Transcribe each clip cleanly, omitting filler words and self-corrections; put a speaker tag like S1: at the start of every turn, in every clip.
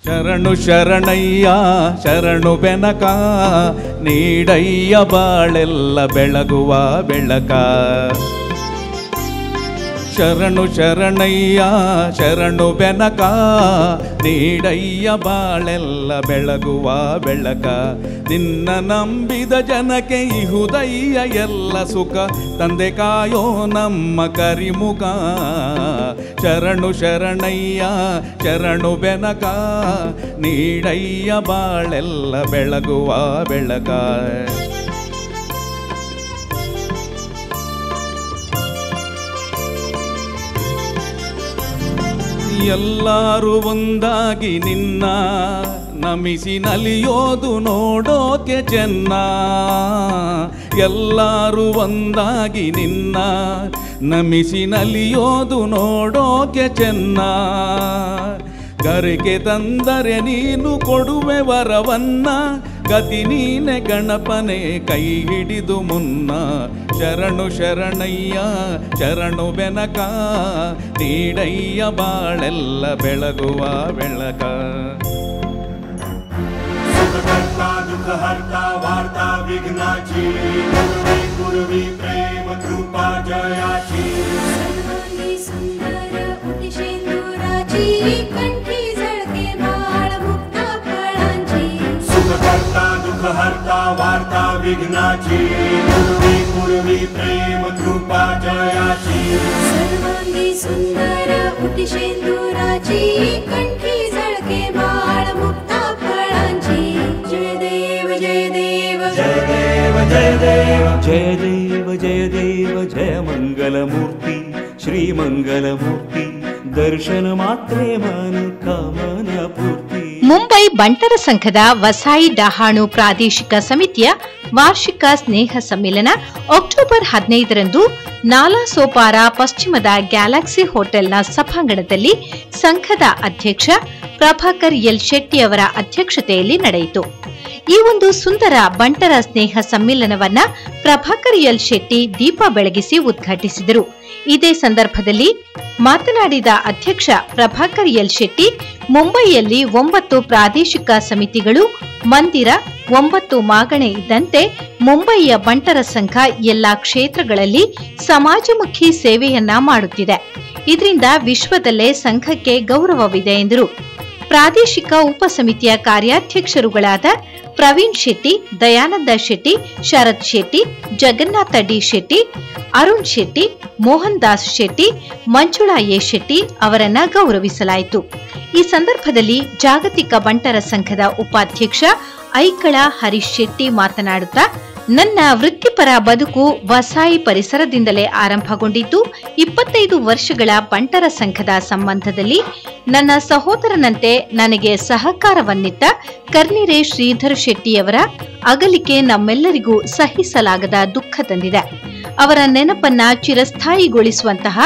S1: ಶರಣು ಶರಣಯ್ಯ ಶರಣು ಬೆನಕ, ನೀಡಯ್ಯ ಬಾಳೆಲ್ಲ ಬೆಳಗುವ ಬೆಳಕ. ಶರಣು ಶರಣಯ್ಯ ಶರಣು ಬೆನಕ, ನೀಡಯ್ಯ ಬಾಳೆಲ್ಲ ಬೆಳಗುವ ಬೆಳಕ. ನಿನ್ನ ನಂಬಿದ ಜನಕ್ಕೆ ಇಹುದಯ್ಯ ಎಲ್ಲ ಸುಖ, ತಂದೆ ಕಾಯೋ ನಮ್ಮ ಕರಿಮುಖ. ಶರಣು ಶರಣಯ್ಯ ಶರಣು ಬೆನಕ, ನೀಡಯ್ಯ ಬಾಳೆಲ್ಲ ಬೆಳಗುವ ಬೆಳಕ. ಎಲ್ಲರೂ ಒಂದಾಗಿ ನಿನ್ನ ನಮಿಸಿ ನಲಿಯೋದು ನೋಡೋಕೆ ಚೆನ್ನ. ಎಲ್ಲರೂ ಒಂದಾಗಿ ನಿನ್ನ ನಮಿಸಿ ನಲಿಯೋದು ನೋಡೋಕೆ ಚೆನ್ನ. ಗರಿಕೆ ತಂದರೆ ನೀನು ಕೊಡುವೆ ವರವನ್ನ, ಗತಿ ನೀನೆ ಗಣಪನೆ ಕೈ ಹಿಡಿದು ಮುನ್ನ. ಶರಣು ಶರಣಯ್ಯ ಶರಣು ಬೆನಕ, ನೀಡಯ್ಯ ಬಾಳೆಲ್ಲ ಬೆಳಗುವ ಬೆಳಕ.
S2: वार्ता विघ्नाची पूर्वी पूर्वी प्रेम कृपा जयाची.
S3: सर्वांगी सुंदर उटी शेंदुराची, कंठी झळके माळ मुक्ता फळांची. जय देव जय देव
S2: जय देव जय देव
S4: जय देव जय देव जय मंगलमूर्ती श्री मंगलमूर्ती, दर्शन मात्रे मन कामना पूर्ती.
S5: ಮುಂಬೈ ಬಂಟರ ಸಂಘದ ವಸಾಯಿ ಡಹಾಣು ಪ್ರಾದೇಶಿಕ ಸಮಿತಿಯ ವಾರ್ಷಿಕ ಸ್ನೇಹ ಸಮ್ಮೇಳನ ಅಕ್ಟೋಬರ್ 15ರಂದು ನಾಲಾಸೋಪಾರ ಪಶ್ಚಿಮದ ಗ್ಯಾಲಕ್ಸಿ ಹೋಟೆಲ್ನ ಸಭಾಂಗಣದಲ್ಲಿ ಸಂಘದ ಅಧ್ಯಕ್ಷ ಪ್ರಭಾಕರ್ ಎಲ್ ಶೆಟ್ಟಿ ಅವರ ಅಧ್ಯಕ್ಷತೆಯಲ್ಲಿ ನಡೆಯಿತು. ಈ ಒಂದು ಸುಂದರ ಬಂಟರ ಸ್ನೇಹ ಸಮ್ಮೇಳನವನ್ನ ಪ್ರಭಾಕರ್ ಎಲ್ ಶೆಟ್ಟಿ ದೀಪ ಬೆಳಗಿಸಿ ಉದ್ಘಾಟಿಸಿದರು. ಇದೇ ಸಂದರ್ಭದಲ್ಲಿ ಮಾತನಾಡಿದ ಅಧ್ಯಕ್ಷ ಪ್ರಭಾಕರ್ ಎಲ್ ಶೆಟ್ಟಿ, ಮುಂಬೈಯಲ್ಲಿ 9 ಪ್ರಾದೇಶಿಕ ಸಮಿತಿಗಳು, ಮಂದಿರ, 9 ಮಾಗಣೆ ಇದ್ದಂತೆ ಮುಂಬಯಿಯ ಬಂಟರ ಸಂಘ ಎಲ್ಲಾ ಕ್ಷೇತ್ರಗಳಲ್ಲಿ ಸಮಾಜಮುಖಿ ಸೇವೆಯನ್ನ ಮಾಡುತ್ತಿದೆ. ಇದರಿಂದ ವಿಶ್ವದಲ್ಲೇ ಸಂಘಕ್ಕೆ ಗೌರವವಿದೆ ಎಂದರು. ಪ್ರಾದೇಶಿಕ ಉಪಸಮಿತಿಯ ಕಾರ್ಯಾಧ್ಯಕ್ಷರುಗಳಾದ ಪ್ರವೀಣ್ ಶೆಟ್ಟಿ, ದಯಾನಂದ ಶೆಟ್ಟಿ, ಶರತ್ ಶೆಟ್ಟಿ, ಜಗನ್ನಾಥ ಡಿ ಶೆಟ್ಟಿ, ಅರುಣ್ ಶೆಟ್ಟಿ, ಮೋಹನ್ ದಾಸ್ ಶೆಟ್ಟಿ, ಮಂಜುಳಾ ಎ ಶೆಟ್ಟಿ ಅವರನ್ನ ಗೌರವಿಸಲಾಯಿತು. ಈ ಸಂದರ್ಭದಲ್ಲಿ ಜಾಗತಿಕ ಬಂಟರ ಸಂಘದ ಉಪಾಧ್ಯಕ್ಷ ಐಕಳ ಹರೀಶ್ ಶೆಟ್ಟಿ ಮಾತನಾಡುತ್ತಾ, ನನ್ನ ವೃತ್ತಿಪರ ಬದುಕು ವಸಾಯಿ ಪರಿಸರದಿಂದಲೇ ಆರಂಭಗೊಂಡಿದ್ದು, 25 ವರ್ಷಗಳ ಬಂಟರ ಸಂಘದ ಸಂಬಂಧದಲ್ಲಿ ನನ್ನ ಸಹೋದರನಂತೆ ನನಗೆ ಸಹಕಾರವನ್ನಿತ್ತ ಕರ್ನಿರೆ ಶ್ರೀಧರ್ ಶೆಟ್ಟಿಯವರ ಅಗಲಿಕೆ ನಮ್ಮೆಲ್ಲರಿಗೂ ಸಹಿಸಲಾಗದ ದುಃಖ ತಂದಿದೆ. ಅವರ ನೆನಪನ್ನ ಚಿರಸ್ಥಾಯಿಗೊಳಿಸುವಂತಹ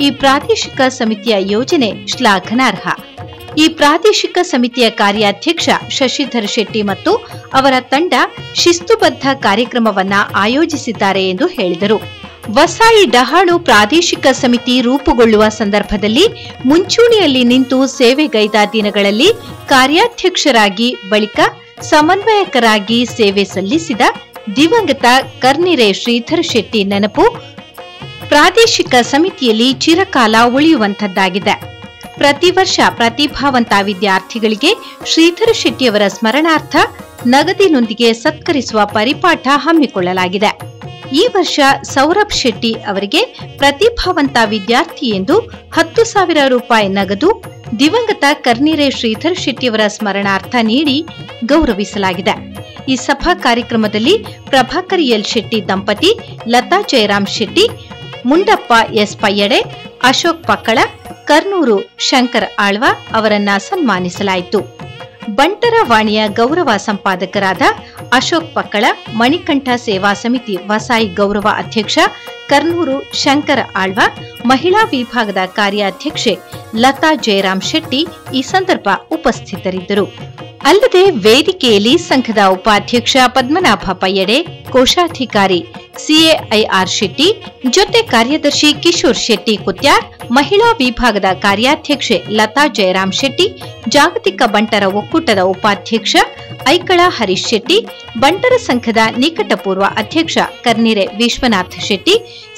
S5: ಈ ಪ್ರಾದೇಶಿಕ ಸಮಿತಿಯ ಯೋಜನೆ ಶ್ಲಾಘನಾರ್ಹ. ಈ ಪ್ರಾದೇಶಿಕ ಸಮಿತಿಯ ಕಾರ್ಯಾಧ್ಯಕ್ಷ ಶಶಿಧರ್ ಶೆಟ್ಟಿ ಮತ್ತು ಅವರ ತಂಡ ಶಿಸ್ತುಬದ್ಧ ಕಾರ್ಯಕ್ರಮವನ್ನ ಆಯೋಜಿಸಿದ್ದಾರೆ ಎಂದು ಹೇಳಿದರು. ವಸಾಯಿ ಡಹಾಣು ಪ್ರಾದೇಶಿಕ ಸಮಿತಿ ರೂಪುಗೊಳ್ಳುವ ಸಂದರ್ಭದಲ್ಲಿ ಮುಂಚೂಣಿಯಲ್ಲಿ ನಿಂತು ಸೇವೆಗೈದ ದಿನಗಳಲ್ಲಿ ಕಾರ್ಯಾಧ್ಯಕ್ಷರಾಗಿ ಬಳಿಕ ಸಮನ್ವಯಕರಾಗಿ ಸೇವೆ ಸಲ್ಲಿಸಿದ ದಿವಂಗತ ಕರ್ನಿರೆ ಶ್ರೀಧರ್ ಶೆಟ್ಟಿ ನೆನಪು ಪ್ರಾದೇಶಿಕ ಸಮಿತಿಯಲ್ಲಿ ಚಿರಕಾಲ ಉಳಿಯುವಂಥದ್ದಾಗಿದೆ. ಪ್ರತಿ ವರ್ಷ ಪ್ರತಿಭಾವಂತ ವಿದ್ಯಾರ್ಥಿಗಳಿಗೆ ಶ್ರೀಧರ್ ಶೆಟ್ಟಿಯವರ ಸ್ಮರಣಾರ್ಥ ನಗದಿನೊಂದಿಗೆ ಸತ್ಕರಿಸುವ ಪರಿಪಾಠ ಹಮ್ಮಿಕೊಳ್ಳಲಾಗಿದೆ. ಈ ವರ್ಷ ಸೌರಭ್ ಶೆಟ್ಟಿ ಅವರಿಗೆ ಪ್ರತಿಭಾವಂತ ವಿದ್ಯಾರ್ಥಿ ಎಂದು 10,000 ರೂಪಾಯಿ ನಗದು ದಿವಂಗತ ಕರ್ನಿರೆ ಶ್ರೀಧರ್ ಶೆಟ್ಟಿಯವರ ಸ್ಮರಣಾರ್ಥ ನೀಡಿ ಗೌರವಿಸಲಾಗಿದೆ. ಈ ಸಭಾ ಕಾರ್ಯಕ್ರಮದಲ್ಲಿ ಪ್ರಭಾಕರ್ ಎಲ್ ಶೆಟ್ಟಿ ದಂಪತಿ, ಲತಾ ಜಯರಾಮ್ ಶೆಟ್ಟಿ, ಮುಂಡಪ್ಪ ಎಸ್ ಪಯ್ಯಡೆ, ಅಶೋಕ್ ಪಕ್ಕಳ, ಕರ್ನೂರು ಶಂಕರ್ ಆಳ್ವ ಅವರನ್ನ ಸನ್ಮಾನಿಸಲಾಯಿತು. ಬಂಟರ ವಾಣಿಯ ಗೌರವ ಸಂಪಾದಕರಾದ ಅಶೋಕ್ ಪಕ್ಕಳ, ಮಣಿಕಂಠ ಸೇವಾ ಸಮಿತಿ ವಸಾಯಿ ಗೌರವ ಅಧ್ಯಕ್ಷ ಕರ್ನೂರು ಶಂಕರ ಆಳ್ವ, ಮಹಿಳಾ ವಿಭಾಗದ ಕಾರ್ಯಾಧ್ಯಕ್ಷೆ ಲತಾ ಜಯರಾಮ್ ಶೆಟ್ಟಿ ಈ ಸಂದರ್ಭ ಉಪಸ್ಥಿತರಿದ್ದರು. ಅಲ್ಲದೆ ವೇದಿಕೆಯಲ್ಲಿ ಸಂಘದ ಉಪಾಧ್ಯಕ್ಷ ಪದ್ಮನಾಭ ಪಯ್ಯಡೆ, ಕೋಶಾಧಿಕಾರಿ ಸಿಎಐಆರ್ ಶೆಟ್ಟಿ, ಜೊತೆ ಕಾರ್ಯದರ್ಶಿ ಕಿಶೋರ್ ಶೆಟ್ಟಿ ಕುತ್ಯಾರ್, ಮಹಿಳಾ ವಿಭಾಗದ ಕಾರ್ಯಾಧ್ಯಕ್ಷೆ ಲತಾ ಜಯರಾಮ್ ಶೆಟ್ಟಿ, ಜಾಗತಿಕ ಬಂಟರ ಒಕ್ಕೂಟದ ಉಪಾಧ್ಯಕ್ಷ ಐಕಳ ಹರೀಶ್ ಶೆಟ್ಟಿ, ಬಂಟರ ಸಂಘದ ನಿಕಟಪೂರ್ವ ಅಧ್ಯಕ್ಷ ಕರ್ನಿರೆ ವಿಶ್ವನಾಥ್ ಶೆಟ್ಟಿ,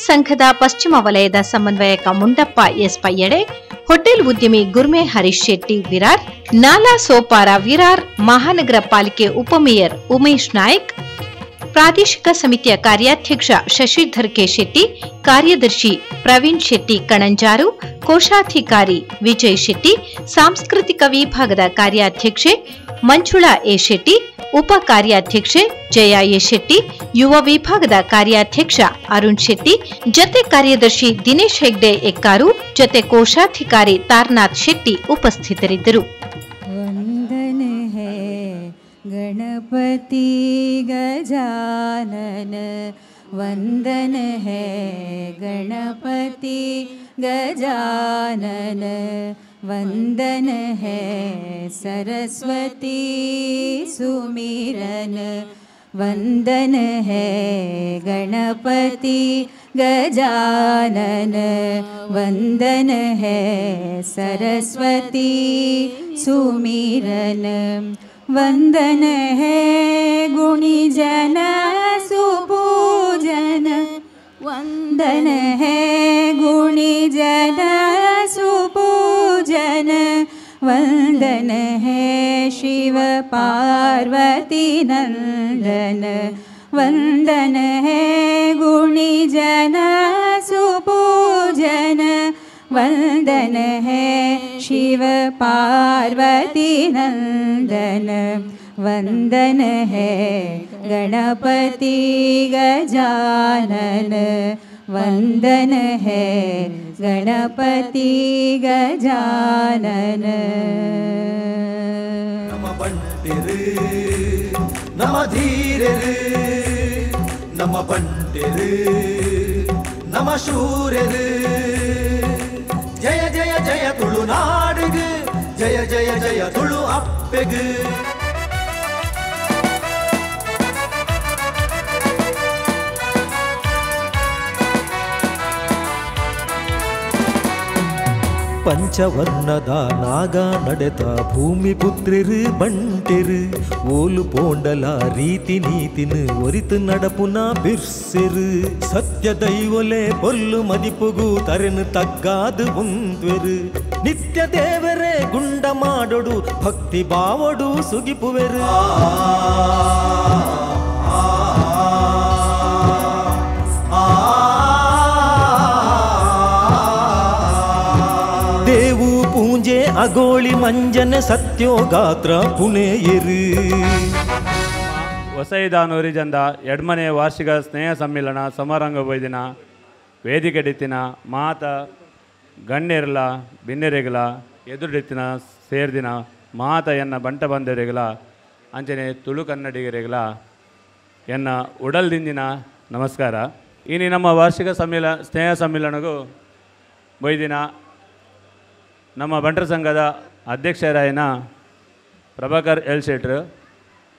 S5: ಸಂಘದ ಪಶ್ಚಿಮ ವಲಯದ ಸಮನ್ವಯಕ ಮುಂಡಪ್ಪ ಎಸ್ ಪಯ್ಯಡೆ, ಹೋಟೆಲ್ ಉದ್ಯಮಿ ಗುರ್ಮೆ ಹರೀಶ್ ಶೆಟ್ಟಿ ವಿರಾರ್, ನಾಲಾ ಸೋಪಾರ ವಿರಾರ್ ಮಹಾನಗರ ಪಾಲಿಕೆ ಉಪಮೇಯರ್ ಉಮೇಶ್ ನಾಯ್ಕ್, ಪ್ರಾದೇಶಿಕ ಸಮಿತಿಯ ಕಾರ್ಯಾಧ್ಯಕ್ಷ ಶಶಿಧರ್ ಕೆ ಶೆಟ್ಟಿ, ಕಾರ್ಯದರ್ಶಿ ಪ್ರವೀಣ್ ಶೆಟ್ಟಿ ಕಣಂಜಾರು, ಕೋಶಾಧಿಕಾರಿ ವಿಜಯ್ ಶೆಟ್ಟಿ, ಸಾಂಸ್ಕೃತಿಕ ವಿಭಾಗದ ಕಾರ್ಯಾಧ್ಯಕ್ಷೆ ಮಂಜುಳಾ ಎ ಶೆಟ್ಟಿ, ಉಪ ಕಾರ್ಯಾಧ್ಯಕ್ಷೆ ಜಯಾ ಎ ಶೆಟ್ಟಿ, ಯುವ ವಿಭಾಗದ ಕಾರ್ಯಾಧ್ಯಕ್ಷ ಅರುಣ್ ಶೆಟ್ಟಿ, ಜತೆ ಕಾರ್ಯದರ್ಶಿ ದಿನೇಶ್ ಹೆಗ್ಡೆ ಎಕ್ಕಾರು, ಜತೆ ಕೋಶಾಧಿಕಾರಿ ತಾರನಾಥ್ ಶೆಟ್ಟಿ ಉಪಸ್ಥಿತರಿದ್ದರು.
S6: ಗಣಪತಿ ಗಜಾನನ ವಂದನ ಹೇ ಗಣಪತಿ ಗಜಾನನ ವಂದನ ಹೇ ಸರಸ್ವತಿ ಸುಮಿರನ ವಂದನ ಹೇ ಗಣಪತಿ ಗಜಾನನ ವಂದನ ಹೇ ಸರಸ್ವತಿ ಸುಮಿರನ वंदन है गुणीजन सुपूजन वंदन है गुणीजन सुपूजन वंदन है शिव पार्वती नंदन वंदन है गुणीजन सुपूजन वंदन है शिव पार्वती नंदन वंदन है गणपति गजानन वंदन है गणपति गजानन.
S7: नम ಬಂಟೆರು ನಮ ಧೀರರು ನಮ ಬಂಟೆರು ನಮ ಶೂರರು ಜಯ ಜಯ ಜಯ ತುಳುನಾಡಿಗೆ ಜಯ ಜಯ ಜಯ ತುಳು ಅಪ್ಪೆಗೆ.
S8: ಪಂಚವರ್ಣದ ನಾಗ ನಡೆತ ಭೂಮಿ ಪುತ್ರಿರು ಬಂಟೆರು ಓಲು ಪೋಂಡಲ ರೀತಿ ನೀತಿನು ಒರಿತು ನಡಪುನ ಬಿರ್ಸೆರು ಸತ್ಯ ದೈವೊಲೆ ಪೊಲ್ಲು ಮದಿಪುಗು ತರೆನು ತಗ್ಗಾದು ಉಂತ್ವೆರು ನಿತ್ಯ ದೇವರೇ ಗುಂಡ ಮಾಡೋಡು ಭಕ್ತಿ ಭಾವಡು ಸುಗಿಪುವೆರು. ದೇವು ಪೂಂಜೆ ಅಗೋಳಿ ಮಂಜನೆ ಸತ್ಯೋಗಾತ್ರ ಪುಣೆಯರು.
S9: ವಸೈದಾನೂರಿ ಜಂದ ಎಡ್ಮನೆ ವಾರ್ಷಿಕ ಸ್ನೇಹ ಸಮ್ಮೇಳನ ಸಮಾರಂಭ ಬೈದಿನ ವೇದಿಕೆಡಿತ್ತಿನ ಮಾತ ಗಣ್ಯರ್ಲ ಬಿನ್ನೆರೆಗಳ ಎದುರುಡಿತ್ತಿನ ಸೇರ್ದಿನ ಮಾತ ಎನ್ನ ಬಂಟ ಬಂದರೆಗಳ ಅಂಚನೆ ತುಳು ಕನ್ನಡಿಗರೆಗಳ ಎನ್ನ ಉಡಲ್ದಿಂದಿನ ನಮಸ್ಕಾರ. ಇನಿ ನಮ್ಮ ವಾರ್ಷಿಕ ಸ್ನೇಹ ಸಮ್ಮೇಳನಗೂ ಬೈದಿನ ನಮ್ಮ ಬಂಟರ ಸಂಘದ ಅಧ್ಯಕ್ಷರಾಯನ ಪ್ರಭಾಕರ್ ಎಲ್ ಶೆಟ್ರು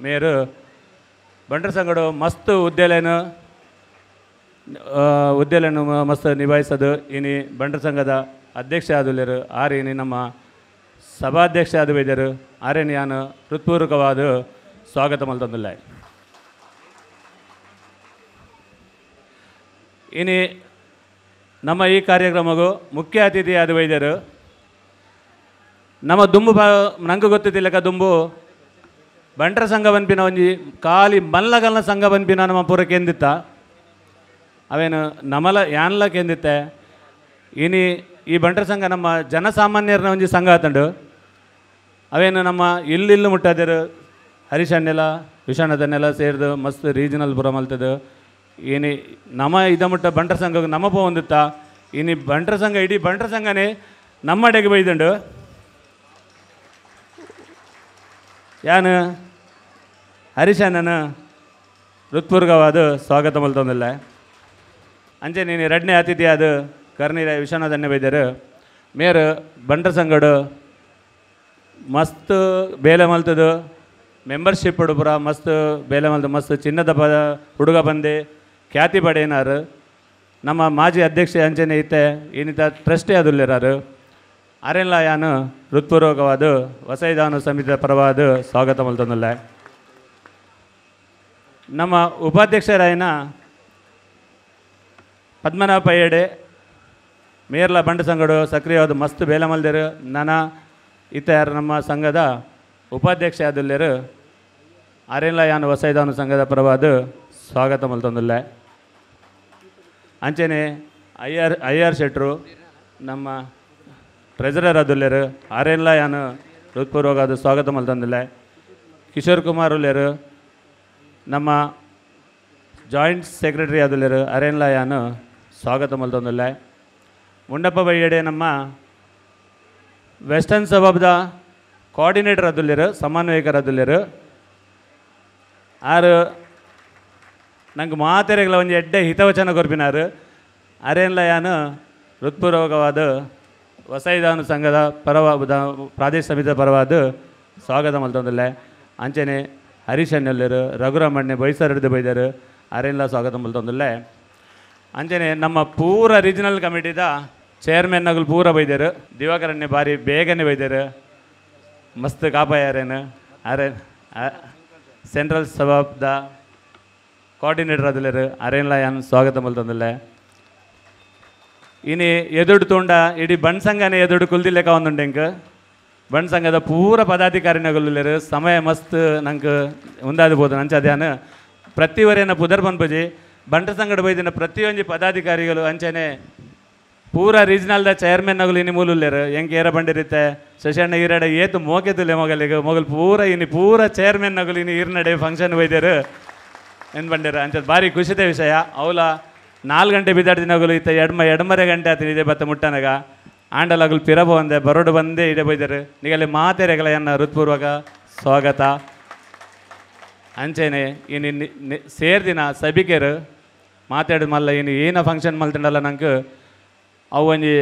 S9: ಮೇರು ಬಂಟರ ಸಂಘಡು ಮಸ್ತ್ ಹುದ್ದೆಲೇನು ಮಸ್ತ್ ನಿಭಾಯಿಸೋದು. ಇನಿ ಬಂಟರ ಸಂಘದ ಅಧ್ಯಕ್ಷ ಆದುಲ್ಯರು ಆರ್ ಇನಿ ನಮ್ಮ ಸಭಾಧ್ಯಕ್ಷ ಆದ ವೈದ್ಯರು ಆರೇನು ಯಾನು ಹೃತ್ಪೂರ್ವಕವಾದ ಸ್ವಾಗತ ಮಲ್ತಂದಿಲ್ಲ. ಇನಿ ನಮ್ಮ ಈ ಕಾರ್ಯಕ್ರಮಗೂ ಮುಖ್ಯ ಅತಿಥಿ ಆದ ವೈದ್ಯರು ನಮ್ಮ ದುಂಬು ನಂಗೆ ಗೊತ್ತಿದ್ದಿಲ್ಲಕ ದುಂಬು ಬಂಟರ ಸಂಘ ಬನ್ಪಿನ ಒಂಜಿ ಖಾಲಿ ಮಲ್ಲಗಲ್ನ ಸಂಘ ಬನ್ಪಿನ ನಮ್ಮ ಪೂರ ಕೇಂದಿತ್ತ ಅವೇನು ನಮಲ ಯಾನ್ಲ ಕೇಂದಿತ್ತೆ. ಇನಿ ಈ ಬಂಟರ ಸಂಘ ನಮ್ಮ ಜನಸಾಮಾನ್ಯರನ್ನ ಒಂಜಿ ಸಂಘ ಆತಂಡು ಅವೇನು ನಮ್ಮ ಇಲ್ಲಿಲ್ಲು ಮುಟ್ಟಾದರು ಹರೀಶಣ್ಣೆಲ್ಲ ವಿಶ್ವನಾಥನ್ನೆಲ್ಲ ಸೇರಿದು ಮಸ್ತ್ ರೀಜನಲ್ ಪೂರ ಮಲ್ತದು. ಇನಿ ನಮ್ಮ ಇದ ಮುಟ್ಟ ಬಂಟರ ಸಂಘಕ್ಕೆ ನಮ್ಮ ಪೋ ಹೊಂದಿತ್ತ ಇನಿ ಬಂಟರ ಸಂಘ ಇಡೀ ಬಂಟರ ಸಂಘನೇ ನಮ್ಮ ಅಡೆಗೆ ಬೈದಂಡು. ಯಾನು ಹರೀಶಣ್ಣನ ಹೃತ್ಪೂರ್ವಕವಾದ ಸ್ವಾಗತ ಮಲ್ತೊಂದಿಲ್ಲ. ಅಂಚೆ ನೀನು ಎರಡನೇ ಅತಿಥಿ ಅದು ಕರ್ನೀರ ವಿಶ್ವನಾಥನ್ನೇ ಬೈದರು ಮೇರು ಬಂಟರ ಸಂಘಡು ಮಸ್ತ್ ಬೇಲೆ ಮಲ್ತದು ಮೆಂಬರ್ಶಿಪ್ ಪೂರ ಮಸ್ತ್ ಬೇಲೆ ಮಲ್ತು ಮಸ್ತ್ ಚಿನ್ನದ ಪದ ಹುಡುಗ ಬಂದೆ ಖ್ಯಾತಿ ಪಡೆಯನಾರು ನಮ್ಮ ಮಾಜಿ ಅಧ್ಯಕ್ಷೆ ಅಂಚನೆ ಇತ್ತೆ ಏನಿತ ಟ್ರಸ್ಟಿ ಆದುಲ್ಲೇರಾರು ಅರೆಲ್ಲ ಯಾನು ಹೃತ್ಪೂರ್ವಕವಾದ ವಸೈದಾನು ಸಮಿತಿಯ ಪರವಾದ ಸ್ವಾಗತ ಮಲ್ತೊಂದುಲ್ಲೆ. ನಮ್ಮ ಉಪಾಧ್ಯಕ್ಷರಾಯನ ಪದ್ಮನಾಭ ಪಯ್ಯಡೆ ಮೇರ್ಲ ಬಂಡ ಸಂಘಡು ಸಕ್ರಿಯವಾದ ಮಸ್ತ್ ಬೇಲೆ ಮಲ್ದೇರು ನನ ಇತ್ತ ನಮ್ಮ ಸಂಘದ ಉಪಾಧ್ಯಕ್ಷ ಆದುಲ್ಲೇರು ಅರೆಲ್ಲ ಯಾನು ವಸೈದಾನು ಸಂಘದ ಪರವಾದ ಸ್ವಾಗತ ಮಲ್ತೊಂದುಲ್ಲೆ. ಅಂಚನೆ I R ಶೆಟ್ರು ನಮ್ಮ ಟ್ರೆಜರರ್ ಆದುಲ್ಲೇರು ಅರೆಲ್ಲ ಯಾನು ಹೃತ್ಪೂರ್ವಕವಾದ ಸ್ವಾಗತ ಮಲ್ತೊಂದುಲ್ಲೆ. ಕಿಶೋರ್ ಕುಮಾರ್ ಉಲ್ಲೇರು ನಮ್ಮ ಜಾಯಿಂಟ್ ಸೆಕ್ರೆಟರಿ ಆದುಲ್ಲೇರು ಅರೆಲ್ಲ ಯಾನು ಸ್ವಾಗತ ಮಲ್ತೊಂದುಲ್ಲೆ. ಮುಂಡಪ್ಪ ಬೈಯಡೆ ನಮ್ಮ ವೆಸ್ಟರ್ನ್ ಸಬಬ್ದ ಕೋಆರ್ಡಿನೇಟರ್ ಆದುಲ್ಲೇರು ಸಮನ್ವಯಕರ್ ಆದುಲ್ಲೇರು ಆರು ನಂಗೆ ಮಾತೆರೆಗಳ ಒಂಜಿ ಎಡ್ಡೆ ಹಿತವಚನ ಕೊರ್ಪಿನಾರು ಅರೆಲ್ಲ ಯಾನು ಹೃತ್ಪೂರ್ವಕವಾದ ವಸೈದಾನು ಸಂಘದ ಪರವಾದ ಪ್ರಾದೇಶಿಕ ಸಮಿತಿಯ ಪರವಾದ ಸ್ವಾಗತ ಮಲ್ತೊಂದುಲ್ಲೆ. ಅಂಚನೆ ಹರೀಶ್ ಅಣ್ಣಲ್ಲೇರು ರಘುರಾಮಣ್ಣೆ ಬೈಸರ್ ಬೈದರು ಅರೆಲ್ಲ ಸ್ವಾಗತ ಮಲ್ತೊಂದುಲ್ಲೆ. ಅಂಚನೆ ನಮ್ಮ ಪೂರ ರೀಜನಲ್ ಕಮಿಟಿದ ಚೇರ್ಮನ್ ನಗಲು ಪೂರ ಬೈದರು ದಿವಾಕರಣ್ಣೆ ಭಾರಿ ಬೇಗನೆ ಬೈದರು ಮಸ್ತ್ ಕಾಪಾಯಾರೇನು ಅರೆ ಸೆಂಟ್ರಲ್ ಸಬಾಬ್ದ ಕೋಆರ್ಡಿನೇಟರ್ ಆದುಲ್ಲೇರು ಅರೆಲ್ಲ ಯಾನು ಸ್ವಾಗತ ಮಲ್ತೊಂದುಲ್ಲೆ. ಇನಿ ಎದುಡು ತೋಂಡ ಇಡೀ ಬಣ್ ಸಂಘನೇ ಎದುಡು ಕುಲ್ದಿಲ್ಲೆಕ ಒಂದುಂಡು ಎಂಕ್ ಬಣ್ ಸಂಘದ ಪೂರ ಪದಾಧಿಕಾರಿನಗುಲ್ಲೇರು ಸಮಯ ಮಸ್ತ್ ನಂಗೆ ಉಂದಾದ ಬೋದು ನಂಚ ಅದ್ಯಾನ ಪ್ರತಿವರೇನ ಪುದರ್ ಪನ್ಪುಜಿ ಬಂಟ ಸಂಘಡ ಬೈದಿನ ಪ್ರತಿಯೊಂಜಿ ಪದಾಧಿಕಾರಿಗಳು ಅಂಚನೆ ಪೂರ ರೀಜನಲ್ದ ಚೇರ್ಮನ್ ನಗುಲು ಇನಿ ಮೂಲುಲ್ಲೇರು ಎಂಕ್ ಏರ ಬಂಡಿರುತ್ತೆ ಶಶಣ್ಣ ಈರಡ ಏತು ಮೋಕೆతుಲೆ ಮೊಗಲಿಗೆ ಮೊಗಲು ಪೂರ ಇನಿ ಪೂರ ಚೇರ್ಮನ್ ನಗುಲು ಇನಿ ಈರ್ನಡೆ ಫಂಕ್ಷನ್ ಬೈದೇರು ಏನು ಬಂಡೇರು ಅಂಚ ಭಾರಿ ಖುಷಿದ ವಿಷಯ. ಅವಲ 4 ಗಂಟೆ ಬಿದ್ದಾಡ್ದಿನಗುಲು ಇತ್ತ ಎಡ್ಮರೆ ಗಂಟೆ ಆತಿನ ಇದೆ ಬತ್ತ ಮುಟ್ಟನಗ ಆಂಡಲಗುಲು ಪಿರಬ ಬಂದೆ ಬರೋಡು ಬಂದೇ ಇಡೆ ಬೈದರು ನಿಗಲ್ಲಿ ಮಾತೆರೆಗಳನ್ನ ಹೃತ್ಪೂರ್ವಕ ಸ್ವಾಗತ. ಅಂಚೆನೆ ಇನ್ನು ಸೇರ್ದಿನ ಸಭಿಕೆರು ಮಾತಾಡಿದ ಮಲ್ಲ ಇನ್ನು ಏನ ಫಂಕ್ಷನ್ ಮಲ್ತಿಂಡಲ್ಲ ನಂಗೆ ಅವು ಒಂಜಿ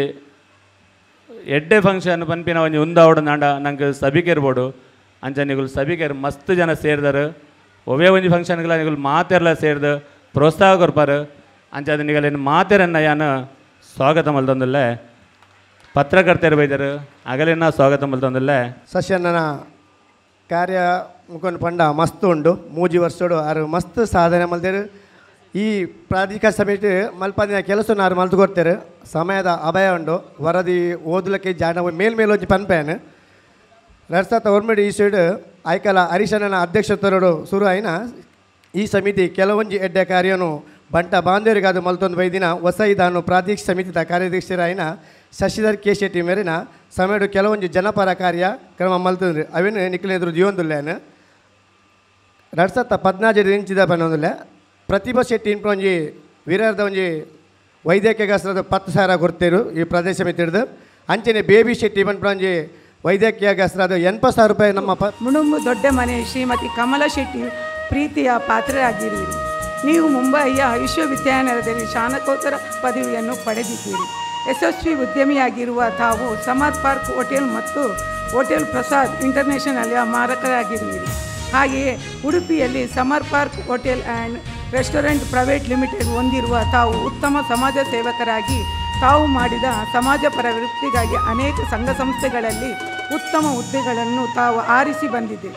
S9: ಎಡ್ಡೆ ಫಂಕ್ಷನ್ ಪನ್ಪಿನ ಒಂಜಿ ಉಂದಾವಡು ನಾಂಡ ನಂಗೆ ಸಭಿಕೆರ್ಬೋಡು ಅಂಚೆ ನಿಗುಲು ಸಭಿಕೆರು ಮಸ್ತ್ ಜನ ಸೇರಿದರು ಒವೇ ಒಂಜಿ ಫಂಕ್ಷನ್ಗಳ ನಿಗುಲು ಮಾತೆರ್ಲ ಸೇರ್ದು ಪ್ರೋತ್ಸಾಹ ಕೊರ್ಪಾರು ಅಂಚೆ ಅದು ನಿಗಲೇನು ಮಾತೆರನ್ನ ಯಾನು ಸ್ವಾಗತ ಮಲ್ತೊಂದುಲ್ಲೆ. ಪತ್ರಕರ್ತರು ಬೈದರು ಅಗಲೇನ ಸ್ವಾಗತ ಮಲ್ತೊಂದುಲ್ಲೆ.
S10: ಸಸ್ಯಣ್ಣನ ಕಾರ್ಯ ಮುಖಂಡ ಪಂಡ ಮಸ್ತ್ ಉಂಡು 3 ವರ್ಷಡು ಆರು ಮಸ್ತ್ ಸಾಧನೆ ಮಲ್ದೇರು ಈ ಪ್ರಾಧಿಕಾರ ಸಮಿತಿ ಮಲ್ಪದಿನ ಕೆಲಸ ಆರು ಮಲ್ತು ಕೊಡ್ತಾರೆ ಸಮಯದ ಅಭಯ ಉಂಡು ವರದಿ ಓದಲಿಕ್ಕೆ ಜಾಣ ಮೇಲ್ಮೇಲೆ ಒಂಜಿ ಪನ್ಪೇನು 2009 ಈ ಸೈಡ್ ಆಯ್ಕಲ ಹರೀಶಣ್ಣನ ಅಧ್ಯಕ್ಷತರಡು ಶುರು ಆಯ್ನ ಈ ಸಮಿತಿ ಕೆಲವೊಂಜಿ ಎಡ್ಡೆ ಕಾರ್ಯನು ಬಂಟ ಬಾಂಧವರಿಗಾದ ಮಲ್ತೊಂದು ಬೈದಿನ ವಸೈದಾನು ಪ್ರಾದೇಶಿಕ ಸಮಿತಿದ ಕಾರ್ಯದರ್ಶಿರಾಯಿನ ಶಶಿಧರ್ ಕೆ ಶೆಟ್ಟಿ ಮೇರಿನ ಸಮಯಡು ಕೆಲವೊಂಜಿ ಜನಪರ ಕಾರ್ಯ ಕ್ರಮ ಮಲ್ತಂದ್ರಿ ಅವೇನು ನಿಕ್ಲೆದ್ರು ಜೀವನದುಲ್ಲೇನು 2014 ಇಂಚಿದ ಬನ್ನೊಂದಿಲ್ಲ ಪ್ರತಿಭಾ ಶೆಟ್ಟಿ ಇನ್ಪೊಂಜಿ ವೀರದ ಒಂಜಿ ವೈದ್ಯಕೀಯ ಗಾಸ್ರದ 10,000 ಕೊಡ್ತೇರು ಈ ಪ್ರದೇಶ ಸಮಿತಿ ಹಿಡಿದು ಅಂಚನೆ ಬೇಬಿ ಶೆಟ್ಟಿ ಪನ್ಪೊಂಜಿ ವೈದ್ಯಕೀಯ ಗಾಸ್ರದ 80,000 ರೂಪಾಯಿ ನಮ್ಮ
S11: ಮುಣುಂಬು ದೊಡ್ಡ ಮನೆ ಶ್ರೀಮತಿ ಕಮಲಾ ಶೆಟ್ಟಿ ಪ್ರೀತಿಯ ಪಾತ್ರರಾಗಿರುವಿರಿ. ನೀವು ಮುಂಬಯಿಯ ವಿಶ್ವವಿದ್ಯಾನಿಲಯದಲ್ಲಿ ಸ್ನಾತಕೋತ್ತರ ಪದವಿಯನ್ನು ಪಡೆದಿದ್ದೀರಿ. ಯಶಸ್ವಿ ಉದ್ಯಮಿಯಾಗಿರುವ ತಾವು ಸಮಾಜ್ ಪಾರ್ಕ್ ಹೋಟೆಲ್ ಮತ್ತು ಹೋಟೆಲ್ ಪ್ರಸಾದ್ ಇಂಟರ್ನ್ಯಾಷನಲ್ ಮಾರಕರಾಗಿರುವಿರಿ. ಹಾಗೆಯೇ ಉಡುಪಿಯಲ್ಲಿ summer park hotel and restaurant private limited ಹೊಂದಿರುವ ತಾವು ಉತ್ತಮ ಸಮಾಜ ಸೇವಕರಾಗಿ ತಾವು ಮಾಡಿದ ಸಮಾಜಪರ ವೃತ್ತಿಗಾಗಿ ಅನೇಕ ಸಂಘ ಸಂಸ್ಥೆಗಳಲ್ಲಿ ಉತ್ತಮ ಹುದ್ದೆಗಳನ್ನು ತಾವು ಆರಿಸಿ ಬಂದಿದೆ.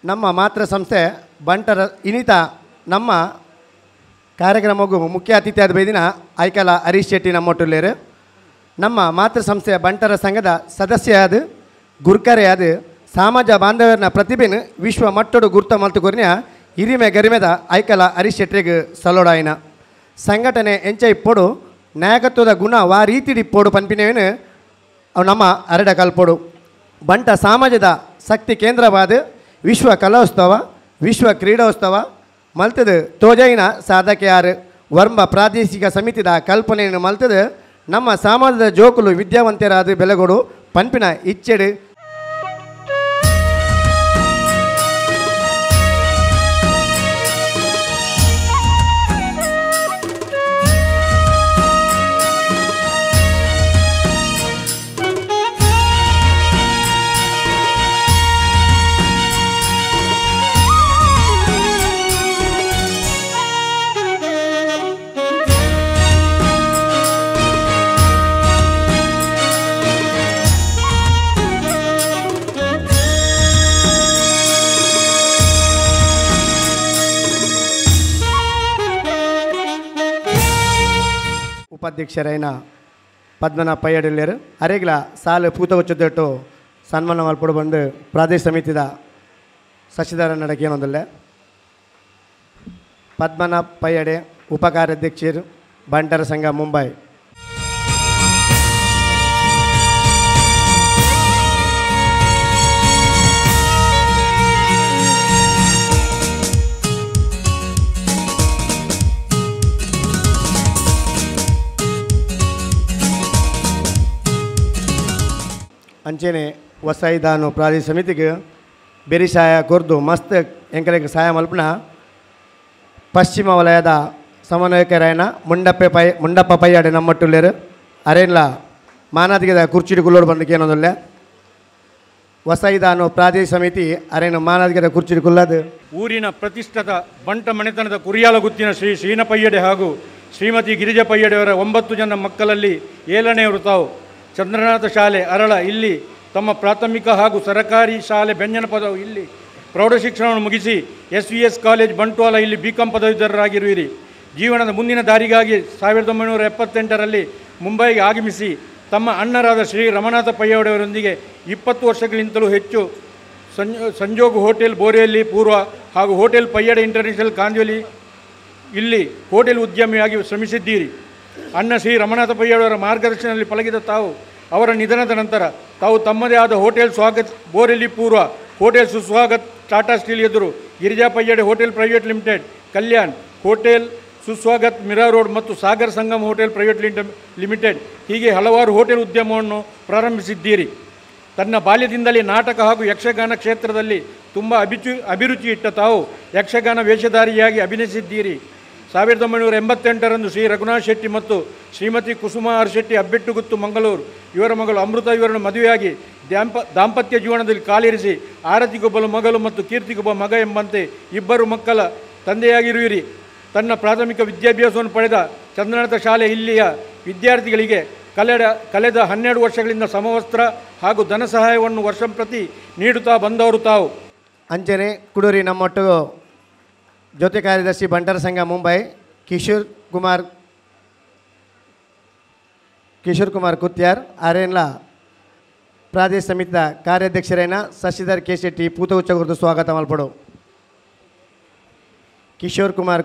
S10: ನಮ್ಮ ಮಾತೃ ಸಂಸ್ಥೆ ಬಂಟರ ಇನಿತ ನಮ್ಮ ಕಾರ್ಯಕ್ರಮಕ್ಕೂ ಮುಖ್ಯ ಅತಿಥಿಯಾದ ಬೈದಿನ ಆಯ್ಕಲ ಹರೀಶ್ ಶೆಟ್ಟಿ ನಮ್ಮೊಟ್ಟುಲ್ಲೇರು. ನಮ್ಮ ಮಾತೃ ಸಂಸ್ಥೆಯ ಬಂಟರ ಸಂಘದ ಸದಸ್ಯಯಾದ ಗುರ್ಕರೆಯಾದ ಸಮಾಜ ಬಾಂಧವ್ಯನ ಪ್ರತಿಭೆನ ವಿಶ್ವ ಮಟ್ಟಡು ಗುರ್ತ ಮಲ್ತುಕೊರ್ನ ಹಿರಿಮೆ ಗರಿಮೆದ ಆಯ್ಕಲ ಹರೀಶ್ ಶೆಟ್ಟಿಗೆ ಸಲೋಡಾಯಿನ ಸಂಘಟನೆ ಎಂಚ ಇಪ್ಪೊಡು ನಾಯಕತ್ವದ ಗುಣ ವಾ ರೀತಿಡಿ ಇಪ್ಪೊಡು ಪನ್ಪಿನವೇನು ಅವು ನಮ್ಮ ಅರಡ ಕಲ್ಪೊಡು. ಬಂಟ ಸಮಾಜದ ಶಕ್ತಿ ಕೇಂದ್ರವಾದ ವಿಶ್ವ ಕಲೋತ್ಸವ ವಿಶ್ವ ಕ್ರೀಡೋತ್ಸವ ಮಲ್ತದ ತೋಜೈನ ಸಾಧಕೆಯಾರು ವರ್ಮ ಪ್ರಾದೇಶಿಕ ಸಮಿತಿದ ಕಲ್ಪನೆಯನ್ನು ಮಲ್ತದ ನಮ್ಮ ಸಮಾಜದ ಜೋಕುಲು ವಿದ್ಯಾವಂತರಾದ ಬೆಲೆಗೊಡು ಪನ್ಪಿನ ಇಚ್ಛೆಡು ಉಪಾಧ್ಯಕ್ಷರೈನ ಪದ್ಮನಾಭ ಪಯ್ಯಡಿಲ್ಲೇರು ಅರೆಗ್ಲ ಸಾಲು ಪೂತಗುಚ್ಚದಿಟ್ಟು ಸನ್ಮಾನ ಮಲ್ಪಡು ಬಂದು ಪ್ರಾದೇಶ ಸಮಿತಿದ ಶಶಿಧರ ನಡಕೇನೊಂದಲ್ಲೇ ಪದ್ಮನಾಭ ಪಯ್ಯಡೆ ಉಪಕಾರ್ಯಾಧ್ಯಕ್ಷರು ಬಂಟರ ಸಂಘ ಮುಂಬೈ. ಅಂಚೆನೆ ವಸಾಯಿದಾನು ಪ್ರಾದೇಶ ಸಮಿತಿಗೆ ಬೆರಿ ಸಹಾಯ ಕೊರ್ದು ಮಸ್ತ್ ಎಂಕಲೆಗ್ ಸಹಾಯ ಮಲ್ಪುನ ಪಶ್ಚಿಮ ವಲಯದ ಸಮನ್ವಯಕರಾಯನ ಮುಂಡಪ್ಪ ಪೈಯಾಡೆ ನಮ್ಮಟ್ಟುಲ್ಲೇರು ಅರೇನ್ಲ ಮಾನಾದಿಗೆದ ಕುರ್ಚಿಡಿ ಕುಲ್ಲೋಡು ಬಂದಕ್ಕೆ ಏನೊಂದುಲ್ಲೆ ವಸಾಯಿದಾನು ಪ್ರಾದೇಶ ಸಮಿತಿ ಅರೇನು ಮಾನಾದಿಗೆದ ಕುರ್ಚಿಡಿ ಕುಲ್ಲದು.
S12: ಊರಿನ ಪ್ರತಿಷ್ಠಿತ ಬಂಟ ಮನೆತನದ ಕುರಿಯಾಲಗುತ್ತಿನ ಶ್ರೀ ಶ್ರೀನ ಪಯ್ಯಡೆ ಹಾಗೂ ಶ್ರೀಮತಿ ಗಿರಿಜ ಪಯ್ಯಡೆಯವರ 9 ಜನ ಮಕ್ಕಳಲ್ಲಿ 7ನೆಯವರು ತಾವು. ಚಂದ್ರನಾಥ ಶಾಲೆ ಅರಳ ಇಲ್ಲಿ ತಮ್ಮ ಪ್ರಾಥಮಿಕ ಹಾಗೂ ಸರಕಾರಿ ಶಾಲೆ ಬೆಂಜನಪದವು ಇಲ್ಲಿ ಪ್ರೌಢಶಿಕ್ಷಣವನ್ನು ಮುಗಿಸಿ SVS college Bantwal ಇಲ್ಲಿ ಬಿ.ಕಾಂ ಪದವೀಧರರಾಗಿರುವಿರಿ. ಜೀವನದ ಮುಂದಿನ ದಾರಿಗಾಗಿ 1978ರಲ್ಲಿ ಮುಂಬೈಗೆ ಆಗಮಿಸಿ ತಮ್ಮ ಅಣ್ಣರಾದ ಶ್ರೀ ರಮನಾಥ ಪಯ್ಯವಡೆಯವರೊಂದಿಗೆ 20 ವರ್ಷಗಳಿಂತಲೂ ಹೆಚ್ಚು ಸಂಜೋಗ್ ಹೋಟೆಲ್ ಬೋರೆಯಲ್ಲಿ ಪೂರ್ವ ಹಾಗೂ ಹೋಟೆಲ್ ಪಯ್ಯಡೆ ಇಂಟರ್ನ್ಯಾಷನಲ್ ಕಾಂಜೋಲಿ ಇಲ್ಲಿ ಹೋಟೆಲ್ ಉದ್ಯಮಿಯಾಗಿ ಶ್ರಮಿಸಿದ್ದೀರಿ. ಅಣ್ಣ ಶ್ರೀ ರಮನಾಥ ಪಯ್ಯಡೆಯವರ ಮಾರ್ಗದರ್ಶನದಲ್ಲಿ ಪಳಗಿದ ತಾವು ಅವರ ನಿಧನದ ನಂತರ ತಾವು ತಮ್ಮದೇ ಆದ ಹೋಟೆಲ್ ಸ್ವಾಗತ್ ಬೋರೆಲ್ಲಿ ಪೂರ್ವ, ಹೋಟೆಲ್ ಸುಸ್ವಾಗತ್ ಟಾಟಾ ಸ್ಟೀಲ್ ಎದುರು, Girija Payyade hotel private limited Kalyan, hotel Suswagat Mira road ಮತ್ತು Sagar Sangam hotel private limited ಹೀಗೆ ಹಲವಾರು ಹೋಟೆಲ್ ಉದ್ಯಮವನ್ನು ಪ್ರಾರಂಭಿಸಿದ್ದೀರಿ. ತನ್ನ ಬಾಲ್ಯದಿಂದಲೇ ನಾಟಕ ಹಾಗೂ ಯಕ್ಷಗಾನ ಕ್ಷೇತ್ರದಲ್ಲಿ ತುಂಬ ಅಭಿರುಚಿ ಇಟ್ಟ ತಾವು ಯಕ್ಷಗಾನ ವೇಷಧಾರಿಯಾಗಿ ಅಭಿನಯಿಸಿದ್ದೀರಿ. 1988ರಂದು ಶ್ರೀ ರಘುನಾಥ್ ಶೆಟ್ಟಿ ಮತ್ತು ಶ್ರೀಮತಿ ಕುಸುಮಾ ಆರ್ ಶೆಟ್ಟಿ ಅಬ್ಬಿಟ್ಟುಗುತ್ತು ಮಂಗಳೂರು ಇವರ ಮಗಳು ಅಮೃತ ಇವರನ್ನು ಮದುವೆಯಾಗಿ ದಾಂಪತ್ಯ ಜೀವನದಲ್ಲಿ ಕಾಲಿರಿಸಿ ಆರತಿಗೊಬ್ಬಳು ಮಗಳು ಮತ್ತು ಕೀರ್ತಿಗೊಬ್ಬ ಮಗ ಎಂಬಂತೆ 2 ಮಕ್ಕಳ ತಂದೆಯಾಗಿರುವಿರಿ. ತನ್ನ ಪ್ರಾಥಮಿಕ ವಿದ್ಯಾಭ್ಯಾಸವನ್ನು ಪಡೆದ ಚಂದ್ರನಾಥ ಶಾಲೆ ಇಲ್ಲಿಯ ವಿದ್ಯಾರ್ಥಿಗಳಿಗೆ ಕಳೆದ 12 ವರ್ಷಗಳಿಂದ ಸಮವಸ್ತ್ರ ಹಾಗೂ ಧನ ಸಹಾಯವನ್ನು ವರ್ಷಂಪ್ರತಿ ನೀಡುತ್ತಾ ಬಂದವರು ತಾವು.
S10: ಅಂಚನೆ ಕುಡೂರಿ ನಮ್ಮೊಟ್ಟು ಜೊತೆ ಕಾರ್ಯದರ್ಶಿ ಬಂಟರ ಸಂಘ ಮುಂಬೈ ಕಿಶೋರ್ ಕುಮಾರ್ ಕುತ್ಯಾರ್ ಆರೇನ್ಲ ಪ್ರಾದೇಶ ಸಮಿತಿಯ ಕಾರ್ಯಾಧ್ಯಕ್ಷರೇನ ಶಶಿಧರ್ ಕೆ ಶೆಟ್ಟಿ ಪೂತಗುಚ್ಚ ಗುರುತು ಸ್ವಾಗತ ಮಲ್ಪಡು. ಕಿಶೋರ್ ಕುಮಾರ್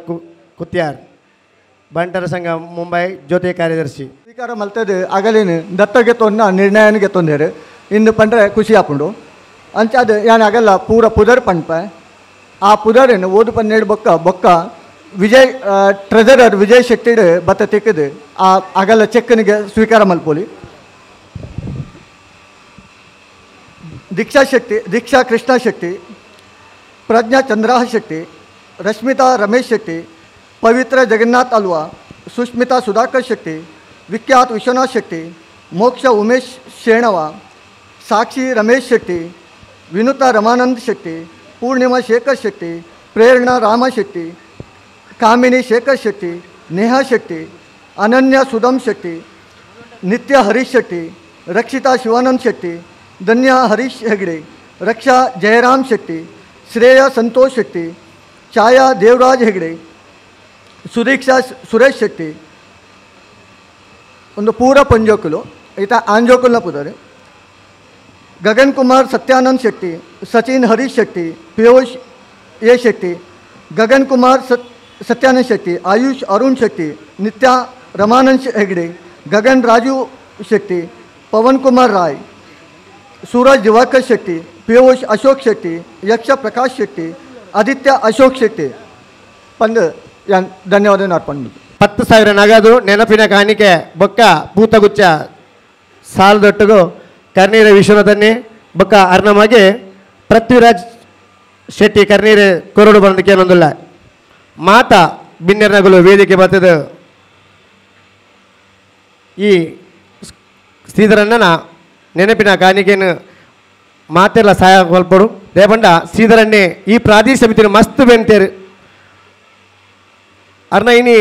S10: ಕುತ್ಯಾರ್ ಬಂಟರ ಸಂಘ ಮುಂಬೈ ಜೊತೆ ಕಾರ್ಯದರ್ಶಿ.
S13: ಸ್ವೀಕಾರ ಮಲ್ತದ ಅಗಲೇನು ದತ್ತಗೆ ತೊನ್ನ ನಿರ್ಣಯನಿಗೆ ತೊಂದರೆ ಇಂದು ಪಂಡ್ರೆ ಖುಷಿ ಆಪುಂಡು ಅಂಚ ಅದು ಯಾನ್ ಆಗಲ್ಲ ಪೂರ ಪುದರ್ ಪಂಪ ಆ ಪುದರನ್ನು ಓದು ಪನ್ನೇಡು ಬೊಕ್ಕ ಬೊಕ್ಕ ವಿಜಯ್ ಟ್ರೆಜರರ್ ವಿಜಯ್ ಶೆಟ್ಟಿಡ್ ಬತ್ತ ತಿಕ್ಕದು ಆ ಅಗಲ ಚೆಕ್ಕನಿಗೆ ಸ್ವೀಕಾರ ಮಲ್ಪೋಲಿ. ದೀಕ್ಷಾ ಶೆಟ್ಟಿ, ದೀಕ್ಷಾ ಕೃಷ್ಣ ಶೆಟ್ಟಿ, ಪ್ರಜ್ಞಾ ಚಂದ್ರಾಹ ಶೆಟ್ಟಿ, ರಶ್ಮಿತಾ ರಮೇಶ್ ಶೆಟ್ಟಿ, ಪವಿತ್ರ ಜಗನ್ನಾಥ್ ಅಲ್ವಾ, ಸುಷ್ಮಿತಾ ಸುಧಾಕರ್ ಶೆಟ್ಟಿ, ವಿಖ್ಯಾತ್ ವಿಶ್ವನಾಥ್ ಶೆಟ್ಟಿ, ಮೋಕ್ಷ ಉಮೇಶ್ ಶೇಣವ, ಸಾಕ್ಷಿ ರಮೇಶ್ ಶೆಟ್ಟಿ, ವಿನುತಾ ರಮಾನಂದ್ ಶೆಟ್ಟಿ, ಪೂರ್ಣಿಮಾ ಶೇಖರ್ ಶೆಟ್ಟಿ, ಪ್ರೇರಣಾ ರಾಮ ಶೆಟ್ಟಿ, ಕಾಮಿನಿ ಶೇಖರ್ ಶೆಟ್ಟಿ, ನೇಹಾ ಶೆಟ್ಟಿ, ಅನನ್ಯ ಸುಧಮ್ ಶೆಟ್ಟಿ, ನಿತ್ಯ ಹರೀಶ್ ಶೆಟ್ಟಿ, ರಕ್ಷಿತಾ ಶಿವಾನಂದ್ ಶೆಟ್ಟಿ, ಧನ್ಯಾ ಹರೀಶ್ ಹೆಗಡೆ, ರಕ್ಷಾ ಜಯರಾಮ್ ಶೆಟ್ಟಿ, ಶ್ರೇಯಾ ಸಂತೋಷ್ ಶೆಟ್ಟಿ, ಛಾಯಾ ದೇವರಾಜ್ ಹೆಗಡೆ, ಸುದೀಕ್ಷಾ ಸುರೇಶ್ ಶೆಟ್ಟಿ. ಒಂದು ಪೂರ ಪಂಜೋಕುಲು ಈತ ಆಂಜೋಕುಲ್ನ ಪುದರೆ. ಗಗನ್ ಕುಮಾರ್ ಸತ್ಯಾನಂದ್ ಶೆಟ್ಟಿ, ಸಚಿನ್ ಹರೀಶ್ ಶೆಟ್ಟಿ, ಪಿಯೂಷ್ ಎ ಶೆಟ್ಟಿ, ಗಗನ್ ಕುಮಾರ್ ಸತ್ಯಾನಂದ್ ಶೆಟ್ಟಿ, ಆಯುಷ್ ಅರುಣ್ ಶೆಟ್ಟಿ, ನಿತ್ಯ ರಮಾನಂದ್ ಹೆಗಡೆ, ಗಗನ್ ರಾಜು ಶೆಟ್ಟಿ, ಪವನ್ ಕುಮಾರ್ ರಾಯ್, ಸೂರಜ್ ದಿವಾಕರ್ ಶೆಟ್ಟಿ, ಪಿಯೂಷ್ ಅಶೋಕ್ ಶೆಟ್ಟಿ, ಯಕ್ಷ ಪ್ರಕಾಶ್ ಶೆಟ್ಟಿ, ಆದಿತ್ಯ ಅಶೋಕ್ ಶೆಟ್ಟಿ. ಪಂದ್ ಧನ್ಯವಾದ ಅರ್ಪಣೆ.
S10: 10,000 ನಗದು ನೆನಪಿನ ಕಾಣಿಕೆ ಬೊಕ್ಕ ಪೂತಗುಚ್ಚ ಸಾಲದೊಟ್ಟಿಗೂ ಕರ್ನೀರ ವಿಶ್ವನಾಥನ್ನೇ ಬೊಕ್ಕ ಅರ್ನಮಗೆ ಪೃಥ್ವಿರಾಜ್ ಶೆಟ್ಟಿ ಕರ್ನೀರೆ ಕೊರಡು ಬಂದಕ್ಕೆ ಏನೊಂದಿಲ್ಲ ಮಾತಾ ಬಿನ್ನೆರ್ನಗುಲು ವೇದಿಕೆ ಬರ್ತದ ಈ ಶ್ರೀಧರಣ್ಣನ ನೆನಪಿನ ಕಾಣಿಕೆಯನ್ನು ಮಾತೆಲ್ಲ ಸಹಾಯ ಕೊಲ್ಪಡು ದೇಪಂಡ ಶ್ರೀಧರಣ್ಣೆ ಈ ಪ್ರಾದೇಶಿಕ ಸಮಿತಿನ ಮಸ್ತ್ ಬೆಂತೇರು ಅರ್ನ ಇನಿ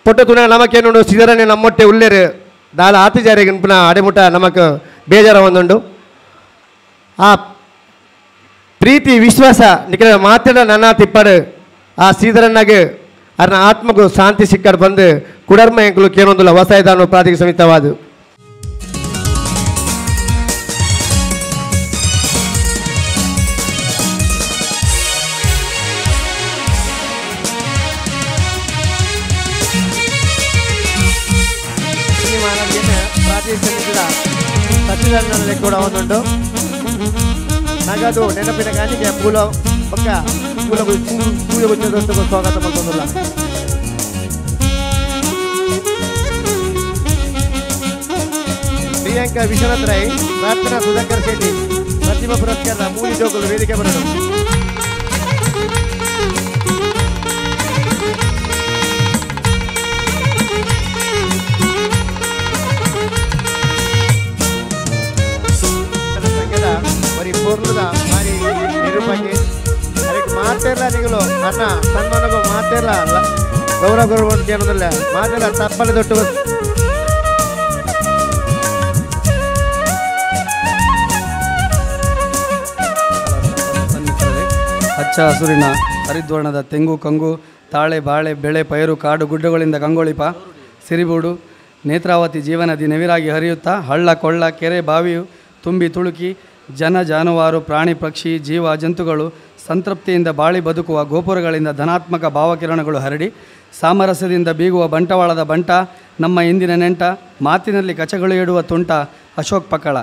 S10: ಪೊಟ್ಟ ತುಣ ನಮಕೇನುಂಡು ಶ್ರೀಧರಣ್ಣೆ ನಮ್ಮೊಟ್ಟೆ ಉಲ್ಲೇರು ದಾಲ ಆತಿಜಾರಿಗೆ ಪುನಃ ಅಡೆಮುಟ ನಮಕ್ ಬೇಜಾರ ಒಂದುಂಡು ಆ ಪ್ರೀತಿ ವಿಶ್ವಾಸ ನಿಖರ ಮಾತಾಡ ನನ್ನ ತಿಪ್ಪಾಡು ಆ ಶ್ರೀಧರಣ್ಣಗೆ ಅರ್ನ ಆತ್ಮಗೂ ಶಾಂತಿ ಸಿಕ್ಕಡ್ ಬಂದು ಕುಡರ್ಮ ಎಂಕುಲು ಕೇನೊಂದುಲ್ಲ ವಸಾಯದಾನು ಪ್ರಾದೇಶಿಕ ಸಮಿತವಾದ. ಪ್ರಾದೇಶಿಕ ಸಮಿತಿಯ ಸಚಿವರನ್ನ ಕೂಡ ಒಂದುಂಟು ನಗದು ನೆನಪಿನ ಕಾಣಿಕೆ ಪೂಲ ಪಕ್ಕ ಪೂಲ ಪೂಜೆ ಗುಚ್ಚದೊಟ್ಟಿಗೆ ಸ್ವಾಗತ ಮಾಡ್ಕೊಂಡಲ್ಲ. ಪ್ರಿಯಾಂಕಾ ವಿಶ್ವನಾಥ್ ರೈ, ಪ್ರಾರ್ಥನಾ ಸುಧಾಕರ್ ಶೆಟ್ಟಿ ಪ್ರತಿಭಾ ಪುರಸ್ಕಾರದ ಮೂಲಿ ಜೋಗಲು ವೇದಿಕೆ ಬರಲು. ಸಂಘದ ಬರೀ ಪೂರ್ಣದ ಮಾರಿ ನಿರೂಪಕಿ ಅದಕ್ಕೆ ಮಾತೆಲ್ಲ ನಿಗಲು ಅನ್ನ ಸನ್ಮಾನಗೂ ಮಾತೆಲ್ಲ ಗೌರವ ಗೌರವ ಅಂತ ಏನೋದಿಲ್ಲ ಮಾತೆಲ್ಲ ತಪ್ಪಲೆ ದೊಡ್ಡ.
S14: ಹಚ್ಚ ಹಸುರಿನ ಹರಿದ್ವರ್ಣದ ತೆಂಗು ಕಂಗು ತಾಳೆ ಬಾಳೆ ಬೆಳೆ ಪೈರು ಕಾಡು ಗುಡ್ಡಗಳಿಂದ ಕಂಗೊಳಿಪ ಸಿರಿಬೂಡು ನೇತ್ರಾವತಿ ಜೀವನದಿ ನೆವಿರಾಗಿ ಹರಿಯುತ್ತಾ ಹಳ್ಳ ಕೊಳ್ಳ ಕೆರೆ ಬಾವಿಯು ತುಂಬಿ ತುಳುಕಿ ಜನ ಜಾನುವಾರು ಪ್ರಾಣಿ ಪಕ್ಷಿ ಜೀವ ಜಂತುಗಳು ಸಂತೃಪ್ತಿಯಿಂದ ಬಾಳಿ ಬದುಕುವ ಗೋಪುರಗಳಿಂದ ಧನಾತ್ಮಕ ಭಾವಕಿರಣಗಳು ಹರಡಿ ಸಾಮರಸ್ಯದಿಂದ ಬೀಗುವ ಬಂಟವಾಳದ ಬಂಟ ನಮ್ಮ ಇಂದಿನ ನೆಂಟ ಮಾತಿನಲ್ಲಿ ಕಚಗಳು ಇಡುವ ತುಂಟ ಅಶೋಕ್ ಪಕ್ಕಳ.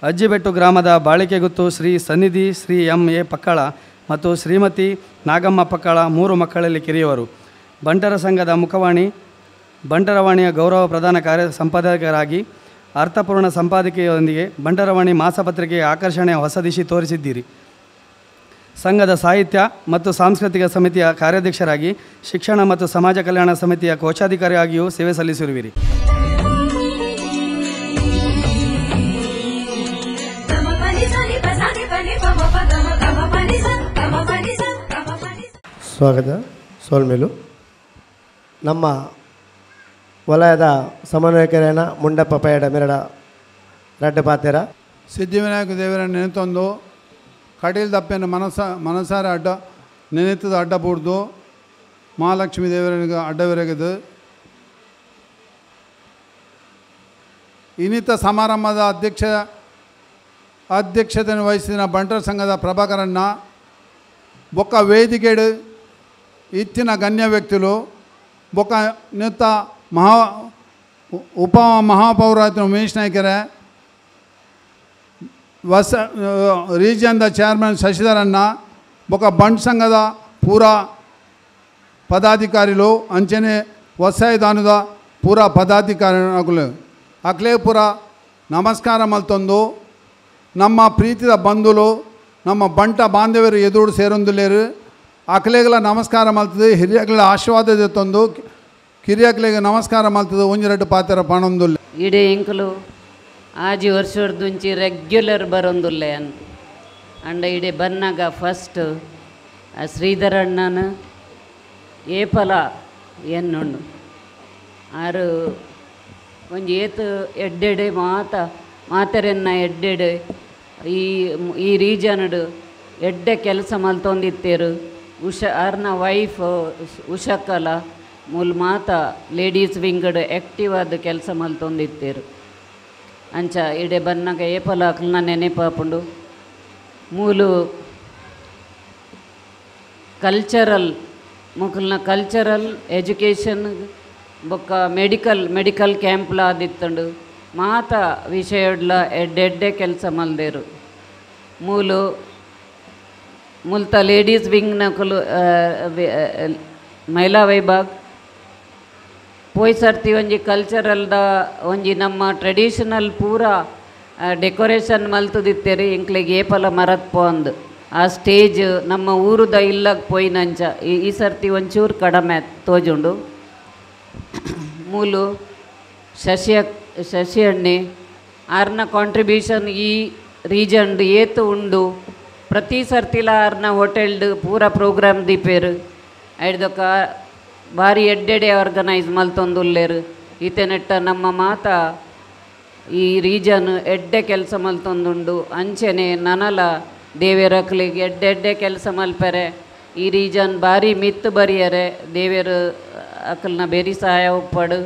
S14: ಅಜ್ಜಿಬೆಟ್ಟು ಗ್ರಾಮದ ಬಾಳಿಕೆಗುತ್ತು ಶ್ರೀ ಸನ್ನಿಧಿ ಶ್ರೀ ಎಂ ಎ ಪಕ್ಕಳ ಮತ್ತು ಶ್ರೀಮತಿ ನಾಗಮ್ಮ ಪಕ್ಕಳ 3 ಮಕ್ಕಳಲ್ಲಿ ಕಿರಿಯವರು. ಬಂಟರ ಸಂಘದ ಮುಖವಾಣಿ ಬಂಟರವಾಣಿಯ ಗೌರವ ಪ್ರಧಾನ ಕಾರ್ಯ ಸಂಪಾದಕರಾಗಿ ಅರ್ಥಪೂರ್ಣ ಸಂಪಾದಕೀಯೊಂದಿಗೆ ಬಂಟರವಾಣಿ ಮಾಸಪತ್ರಿಕೆಯ ಆಕರ್ಷಣೆಯ ಹೊಸ ದಿಶೆ ತೋರಿಸಿದ್ದೀರಿ. ಸಂಘದ ಸಾಹಿತ್ಯ ಮತ್ತು ಸಾಂಸ್ಕೃತಿಕ ಸಮಿತಿಯ ಕಾರ್ಯಾಧ್ಯಕ್ಷರಾಗಿ ಶಿಕ್ಷಣ ಮತ್ತು ಸಮಾಜ ಕಲ್ಯಾಣ ಸಮಿತಿಯ ಕೋಶಾಧಿಕಾರಿಯಾಗಿಯೂ ಸೇವೆ ಸಲ್ಲಿಸಿರುವಿರಿ.
S10: ಸ್ವಾಗತ ಸೋಲ್ಮೇಲು. ನಮ್ಮ ವಲಯದ ಸಮನ್ವಯಕರೇನ ಮುಂಡಪ್ಪ ಪೇಡ ಮೆರಡ ರಡ್ಡ ಪಾತೆರ
S15: ಸಿದ್ಧಿವಿನಾಯಕ ದೇವರನ್ನು ನೆನೆತೊಂದು ಕಟೀಲ್ ದಪ್ಪೆಯನ್ನು ಮನಸಾರ ಅಡ್ಡ ನೆನೆತದ ಅಡ್ಡ ಬೂಡ್ದು ಮಹಾಲಕ್ಷ್ಮೀ ದೇವರನಿಗೆ ಅಡ್ಡವಿರಗದು ಇನ್ನಿತ ಸಮಾರಂಭದ ಅಧ್ಯಕ್ಷತೆಯನ್ನು ವಹಿಸಿದ ಬಂಟರ ಸಂಘದ ಪ್ರಭಾಕರಣ್ಣ ಬೊಕ್ಕ ವೇದಿಕೆಡು ಇತ್ತಿನ ಗಣ್ಯ ವ್ಯಕ್ತಿಲು ಬೊಕ್ಕ ನಿತ್ತ ಮಹಾ ಉಪ ಮಹಾಪೌರಾಯತನ ಉಮೇಶ್ ನಾಯ್ಕರೆ ವಸ ರೀಜನ್ದ ಚೇರ್ಮನ್ ಶಶಿಧರಣ್ಣ ಬೊಕ್ಕ ಬಂಟ್ ಸಂಘದ ಪೂರಾ ಪದಾಧಿಕಾರಿಲು ಅಂಚನೆ ವಸಾಯದಾನದ ಪೂರಾ ಪದಾಧಿಕಾರಿಗಳು ಅಕ್ಲೇ ಪೂರ ನಮಸ್ಕಾರ ಮಲ್ತೊಂದು ನಮ್ಮ ಪ್ರೀತಿದ ಬಂಧುಲು ನಮ್ಮ ಬಂಟ ಬಾಂಧವ್ಯರು ಎದುರು ಸೇರೊಂದುಲೇರು ಅಕ್ಲೆಗಳ ನಮಸ್ಕಾರ ಮಲ್ತದೆ ಹಿರಿಯಕ್ಲ ಆಶೀರ್ವಾದ ತಂದು ಕಿರಿಯಕ್ಲಿಗೆ ನಮಸ್ಕಾರ ಮಲ್ತದೆ ಒಂಜೆರಡು ಪಾತ್ರ ಪಣೊಂದುಲ್ಲೆ.
S16: ಇಡೀ ಎಂಕುಲು ಆಜಿ ವರ್ಷರ್ದುಂಚಿ ರೆಗ್ಯುಲರ್ ಬರೋಂದುಲ್ಲೆ ಅಂತ ಅಂಡ ಇಡೀ ಬನ್ನಾಗ ಫಸ್ಟ್ ಶ್ರೀಧರಣ್ಣನ ಏಪಲ ಎನ್ನುಂಡು ಆರು ಒಂಜಿ ಏತು ಎಡ್ಡೆಡೆ ಮಾತ ಮಾತರೆನ್ನ ಎಡ್ಡೆಡೆ ಈ ಈ ರೀಜನ್ಡು ಎಡ್ಡೆ ಕೆಲಸ ಮಲ್ತೊಂದಿತ್ತೇರು. ಉಷಾ ಆರ್ನ ವೈಫ್ ಉಷಕಲ ಮೂಲ ಮಾತ ಲೇಡೀಸ್ ವಿಂಗಡ್ ಆ್ಯಕ್ಟಿವ್ ಆದ ಕೆಲಸ ಮಲ್ತೊಂದಿತ್ತೇರು. ಅಂಚ ಇಡೆ ಬನ್ನಾಗ ಏಪಲ ಅಕ್ಲನ ನೆನೆಪಾಪುಂಡು. ಮೂಲು ಕಲ್ಚರಲ್ ಮುಖಲ್ನ ಕಲ್ಚರಲ್ ಎಜುಕೇಷನ್ ಬೊಕ್ಕ ಮೆಡಿಕಲ್ ಮೆಡಿಕಲ್ ಕ್ಯಾಂಪ್ಲ ಆದಿತ್ತಂಡು ಮಾತ ವಿಷಯಡ್ಲ ಎಡ್ಡೆಡ್ಡೆ ಕೆಲಸ ಮಲ್ದೇರು. ಮೂಲು ಮುಲ್ತ ಲೇಡೀಸ್ ವಿಂಗ್ನಕುಲು ಮಹಿಳಾ ವಿಭಾಗ ಪೋಯ್ ಸರ್ತಿ ಒಂಜಿ ಕಲ್ಚರಲ್ದ ಒಂಜಿ ನಮ್ಮ ಟ್ರೆಡಿಷನಲ್ ಪೂರ ಡೆಕೋರೇಷನ್ ಮಲ್ತದಿತ್ತೇರಿ ಎಂಕ್ಲೆಗ್ ಏಪಲ ಮರತ್ ಪೋಂದು ಆ ಸ್ಟೇಜ್ ನಮ್ಮ ಊರುದ ಇಲ್ಲಗ್ ಪೋಯಿನಂಚ ಈ ಸರ್ತಿ ಒಂಚೂರು ಕಡಮೆ ತೋಜುಂಡು. ಮೂಲು ಶಶಿ ಅಣ್ಣೆ ಆರ್ನ ಕಾಂಟ್ರಿಬ್ಯೂಷನ್ ಈ ರೀಜನ್ಡ್ ಏತು ಉಂಡು. ಪ್ರತಿ ಸರ್ತಿಲ ಆರ್ನ ಹೋಟೆಲ್ಡ್ ಪೂರ ಪ್ರೋಗ್ರಾಮ್ ದೀಪೇರು ಐಡ್ದೊಕ ಭಾರಿ ಎಡ್ಡೆಡೆ ಆರ್ಗನೈಸ್ ಮಲ್ತೊಂದುಲ್ಲೇರು. ಈತೆನೆಟ್ಟ ನಮ್ಮ ಮಾತ ಈ ರೀಜನ್ ಎಡ್ಡೆ ಕೆಲಸ ಮಲ್ತೊಂದುಂಡು. ಅಂಚೆನೆ ನನಲ ದೇವೇರಕ್ಲಿಗೆ ಎಡ್ಡೆ ಎಡ್ಡೆ ಕೆಲಸ ಮಲ್ಪೆರೆ ಈ ರೀಜನ್ ಭಾರಿ ಮಿತ್ತು ಬರಿಯರೆ ದೇವೇರು ಅಕಲ್ನ ಬೇರಿ ಸಹಾಯ ಉಪ್ಪಡು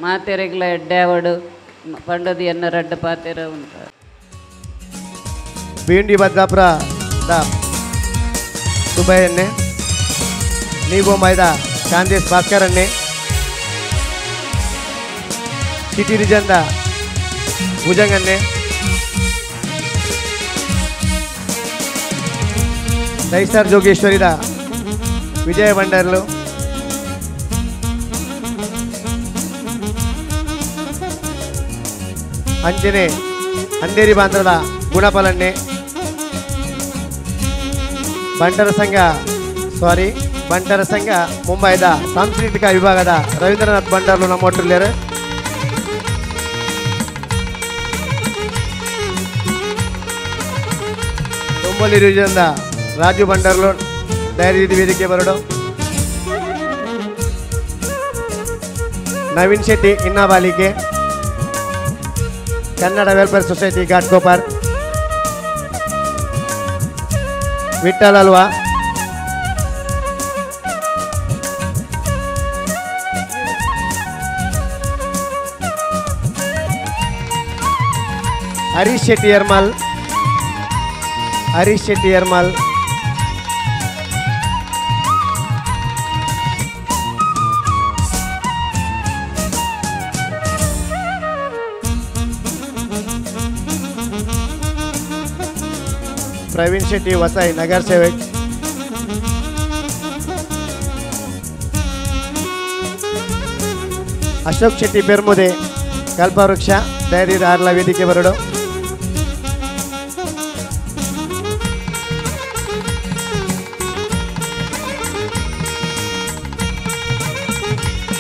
S16: ಮಾತೆರೆಗ್ಲ ಎಡ್ಡೆ ಅವಡು ಪಂಡದಿ ಎನ್ನ ರಡ್ಡ ಪಾತೆರ ಉಂಟು.
S10: ಬೀಂಡಿ ಬದ್ದಾಪುರ the ಸುಬ್ಬಯ್ಯನ್ನೇ, ನೀಗೋಮೈದ ಚಾಂದೇಶ್ ಭಾಸ್ಕರನ್ನೇ, ಸಿಟಿ ರೀಜನ್ದ ಭುಜಂಗನ್ನೇ, ದೈಸರ್ ಜೋಗೇಶ್ವರಿದ ವಿಜಯ ಭಂಡಾರ್ಲು, ಅಂಚನೆ ಅಂದೇರಿ ಬಾಂದ್ರದ ಗುಣಪಾಲನ್ನೇ, ಬಂಟರ ಸಂಘ ಬಂಟರ ಸಂಘ ಮುಂಬೈದ ಸಾಂಸ್ಕೃತಿಕ ವಿಭಾಗದ ರವೀಂದ್ರನಾಥ್ ಭಂಡಾರ್ಲು ನಮ್ಮ ಒಟ್ಟುಲ್ಲೇರು. ತುಂಬಲಿ ರೀಜನ್ದ ರಾಜು ಭಂಡಾರ್ಲು ಡೈರಿ ವೇದಿಕೆ ಬರಡು. ನವೀನ್ ಶೆಟ್ಟಿ ಇನ್ನಾಬಾಲಿಕೆ, ಕನ್ನಡ ವೆಲ್ಫೇರ್ ಸೊಸೈಟಿ ಘಾಟ್ಕೋಪರ್, ವಿಠಲ್ ಅಲ್ವಾ, ಹರೀಶ್ ಶೆಟ್ಟಿ ಯರ್ಮಾಲ್, ಹರೀಶ್ ಶೆಟ್ಟಿ ಯರ್ಮಾಲ್, ಪ್ರವೀಣ್ ಶೆಟ್ಟಿ ವಸಾಯಿ ನಗರ ಸೇವಕ್, ಅಶೋಕ್ ಶೆಟ್ಟಿ ಪೆರ್ಮುದೆ ಕಲ್ಪವೃಕ್ಷ ಡೈರಿ ಆರ್ಲ ವೇದಿಕೆ ಬರಡು.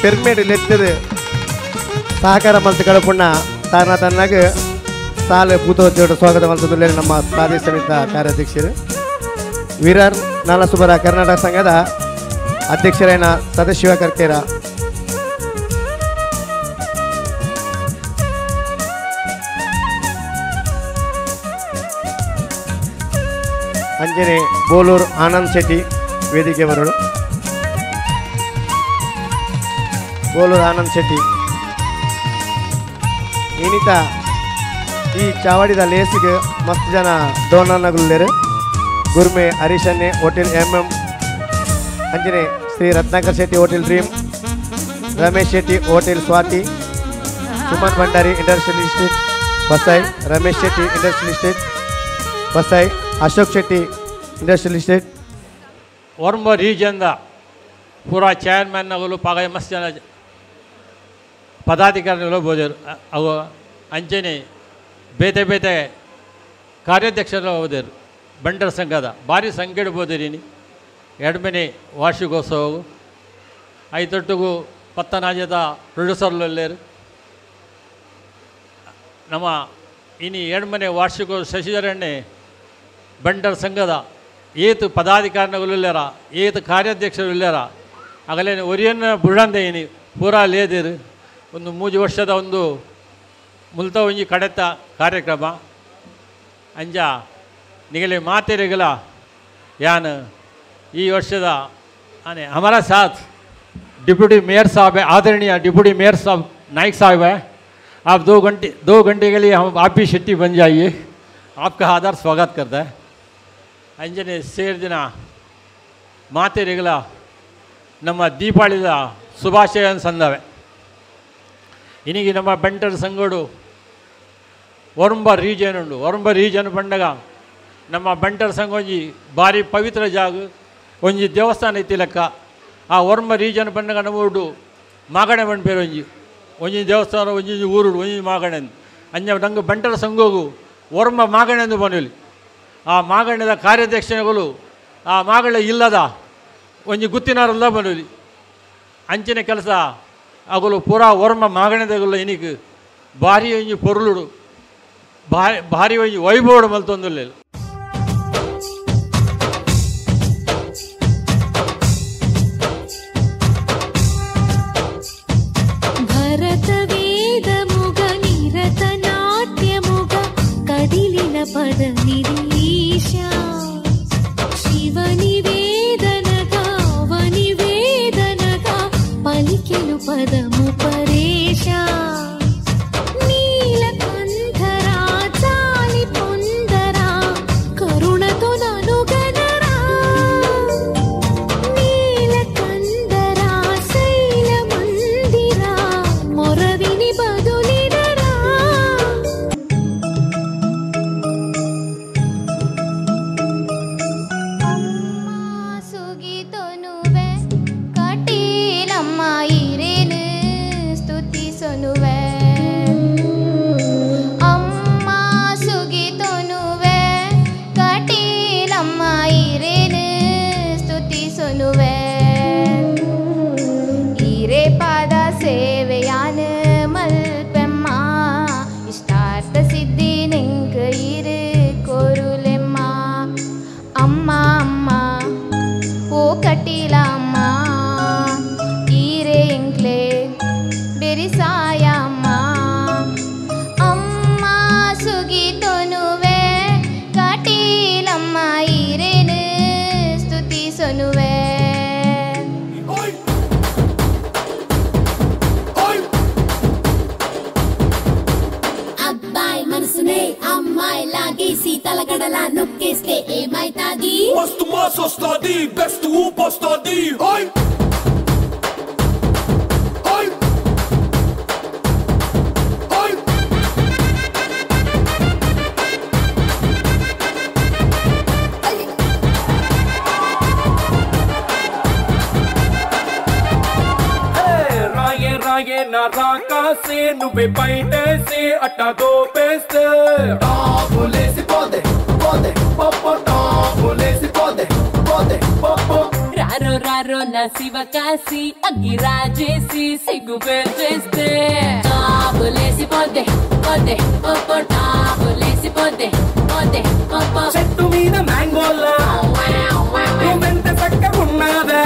S10: ಪೆರ್ಮೇಡ್ ಲೆತ್ತದು ಸಹಕಾರ ಮಲ್ತು ಕಳಪುಣ್ಣ ತಾನ ತನ್ನಾಗ ಸಾಲ ಪೂತೋದ್ಯೋಡ ಸ್ವಾಗತ ಮಲ್ತದುಲ್ಲೇರು ನಮ್ಮ ಪ್ರಾದೇಶಿಕ ಸಮಿತಿ ಕಾರ್ಯಾಧ್ಯಕ್ಷರು ವೀರರ್ ನಾಲಸುಬರ ಕರ್ನಾಟಕ ಸಂಘದ ಅಧ್ಯಕ್ಷರೇನ ಸದಾಶಿವ ಕರ್ಕೇರ. ಅಂಜನೆ ಬೋಲೂರು ಆನಂದ್ ಶೆಟ್ಟಿ ವೇದಿಕೆ ಬರಳು. ಬೋಲೂರು ಆನಂದ್ ಶೆಟ್ಟಿ ಇನ್ನಿತ ಈ ಚಾವಡಿದ ಲೇಸಿಗೆ ಮಸ್ತ್ ಜನ ಡೋನರ್ನಗುಲ್ಲೇರು. ಗುರ್ಮೆ ಹರೀಶನ್ನೇ hotel M M, ಅಂಜನೆ Shri Ratnakar Shetty hotel dream, Ramesh Shetty hotel Swathi, Suman Bhandari industrial estate Vasai, Ramesh Shetty industrial estate Vasai, Ashok Shetty industrial estate.
S17: ಒರ್ಂಬ ರೀಜನ್ದ ಪೂರಾ ಚೇರ್ಮನ್ ಪಾಗ ಮಸ್ತ್ ಜನ ಪದಾಧಿಕಾರಿಗಳು ಬೋದರು. ಅವು ಅಂಚನೆ ಬೇತೆ ಬೇತೆ ಕಾರ್ಯಾಧ್ಯಕ್ಷರು ಹೋದರು. ಬಂಟರ ಸಂಘದ ಭಾರಿ ಸಂಖ್ಯೆ ಬೋದಿರೀನಿ ಎಡ್ಮನೆ ವಾರ್ಷಿಕೋತ್ಸವವು ಐತೊಟ್ಟಿಗೂ ಪತ್ತನಾಜದ ಪ್ರೊಡ್ಯೂಸರ್ಲೆಲ್ಲೇರು ನಮ್ಮ ಇನಿ ಎಡ್ಮನೆ ವಾರ್ಷಿಕೋ ಶಶಿಧರಣ್ಣೆ ಬಂಟರ ಸಂಘದ ಏತು ಪದಾಧಿಕಾರಿಗಳು ಏತು ಕಾರ್ಯಾಧ್ಯಕ್ಷರು ಇಲ್ಲಾರ ಆಗಲೇ ಒರಿಯನ್ನ ಬುಡಂದೆ ಇನಿ ಪೂರಾ ಲೇದಿರು. ಒಂದು 3 ವರ್ಷದ ಒಂದು ಮುಲ್ತ ಒಂಜಿ ಕಡೆತ ಕಾರ್ಯಕ್ರಮ ಅಂಜ ನಿಗಲೆ ಮಾತೆರೆಗಲ यान ಈ ವರ್ಷದ आने हमारा साथ डिप्टी मेयर साहब है, आदरणीय डिप्टी मेयर साहब नाइक साहब है। आप 2 घंटे के लिए हम आप भी शेट्टी बन जाइए, आपका आदर स्वागत करता है. ಅಂಜನೆ ಸೇರ್ದಿನ ಮಾತೆರೆಗಲ ನಮ್ಮ ದೀಪಾವಳಿದ ಶುಭಾಶಯ ಸಂದವೆ. ಇನಿಗೆ ನಮ್ಮ ಬಂಟರ ಸಂಘಡು ಒರಂಬ ರೀಜನ್ ಉಂಡು. ಒರಂಬ ರೀಜನ್ ಬಂಡಗ ನಮ್ಮ ಬಂಟರ ಸಂಘ ಒಂಜಿ ಭಾರಿ ಪವಿತ್ರ ಜಾಗ, ಒಂಜಿ ದೇವಸ್ಥಾನ ಇತ್ತಿ ಲೆಕ್ಕ. ಆ ಒರಂಬ ರೀಜನ್ ಬಂಡಗ ನಮ್ಮೂಡು ಮಾಗಣೆ ಪನ್ಪೇರು ಒಂಜಿ ಒಂಜಿ ದೇವಸ್ಥಾನ ಒಂಜಿ ಊರುಡು ಒಂಜಿ ಮಾಗಣೆ ಅಂಜ ನಂಗೆ ಬಂಟರ ಸಂಘಗು ಒರ್ಮ ಮಾಗಣೆ ಎಂದು ಪನೊಲಿ ಆ ಮಾಗಣೆದ ಕಾರ್ಯಾಧ್ಯಕ್ಷಗಳು ಆ ಮಾಗಣೆ ಇಲ್ಲದ ಒಂಜಿ ಗುತ್ತಿನಾರಲ್ಲ ಪನೊಲಿ ಅಂಚಿನ ಕೆಲಸ ಅಗಲು ಪೂರಾ ಒರ್ಮ ಮಾಗಣೆದಗುಲ ಇನಿಕ್ ಭಾರಿ ಒಂಜಿ ಪೊರುಳುಡು ಭಾರಿ ಭಾರಿ ಒಂಜಿ ವೈಭವಡು ಮಲ್ತೊಂದುಲ್ಲೆರ್.
S3: ಭರತವೇದಮುಗ ನಿರತ ನಾಟ್ಯಮುಗ ಕದಿಲಿನ ಪದ ನಿರೀಶ ಶಿವ ನಿವೇದನಗ ಅವನಿವೇದನಗ ಪಲಿಕೆನು ಪದಮು ಪರೇಶ ನೀಲకంಠರ ಜಾಲಿ ಪೊಂದರ ಕರುಣತು ನನುಗನರ ನೀಲಕಂದರ ಶೈಲ ಮಂದಿರ ಮೊರವಿನಿ ಬದುಲಿದರ. ಸುಗಿತೊನುವೆ ಕಟೀಲಮ್ಮ ಇರೇನು ಸ್ತುತಿಸೊನುವೆ ಅಮ್ಮ ಸುಗಿತೊನುವೆ ಕಟೀಲಮ್ಮ ಇರೇನು ಸ್ತುತಿಸೊನುವೆ ಈರೆ ಪಾದ ಸೇವೆಯಾನ ಮಲ್ಪೆಮ್ಮ ಇಷ್ಟಾರ್ಥ ಸಿದ್ಧಿ ನಿಂಕ ಇರು ಕೊರುಲೆಮ್ಮ ಅಮ್ಮ ಅಮ್ಮ ಓ ಕಟೀಲಮ್ಮ ಈರೆ ಎಂಕ್ಲೆ ಬೆರಿಸಾಯಮ್ಮ ಅಮ್ಮ ಸುಗಿತೊನುವೆ ಕಟೀಲಮ್ಮ ಈರೇನು ಸ್ತುತಿಸೊನುವೆ.
S18: అబ్బాయి మనసునే అమ్మాయి లాగేసి తలగడలా నొక్కేస్తే ఏమైతాది?
S19: మస్తు మాస్ వస్తాది, బెస్ట్ ఊపు వస్తాది. ఓయ్ ఓయ్ ఓయ్
S20: రాయే రాయే నా రాకాసే నువ్వే బయటేసి అట్టా దోపేస్తే
S7: టాపులేసి పోతే పోతే పప్పు టాపులేసి పోతే పోతే పప్పు
S21: రారో రారో నా శివ కాశీ అగ్గి రాజేసి సిగ్గు చేస్తే టాపులేసి పోతే పోతే పప్పు టాపులేసి పోతే పోతే పప్పు.
S20: చెట్టు మీద మ్యాంగోలా నువ్వెంత చక్కగున్నావే,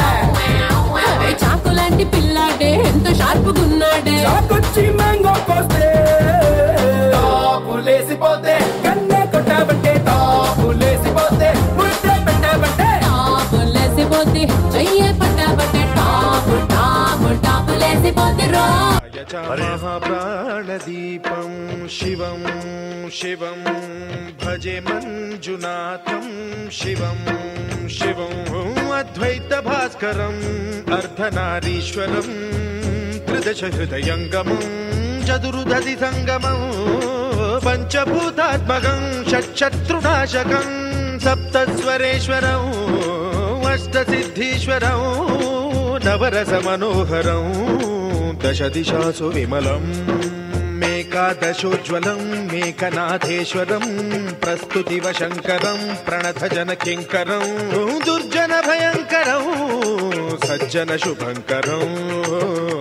S21: చాకు లాంటి పిల్లాడే ఎంత షార్పుగున్నాడే,
S20: చాకొచ్చి మ్యాంగో కోస్తే
S7: టాపులేసి పోతే
S20: కన్నే కొట్టావంటే టాపులేసి పోతే ముద్దే పెట్టావంటే
S21: టాపులేసి పోతే చెయ్యే పట్టావంటే టాపు టాపు టాపులేసి పోతే రో.
S22: మహాప్రాణదీపం శివం శివం భజే మంజునాథం శివం శివం అద్వైత భాస్కరం అర్ధనారీశ్వరం త్రిదశ హృదయంగమం చతురుదధి సంగమం పంచభూతాత్మకం షట్శత్రునాశకం సప్తస్వరేశ్వరం అష్టసిద్ధీశ్వరం నవరస మనోహరం దశ దిశాసు విమలం మేకాదశోజ్వలం మేఘనాథేశ్వరం ప్రస్తుతివ శంకరం ప్రణథజన కింకరం దుర్జన భయంకరం సజ్జన శుభంకరం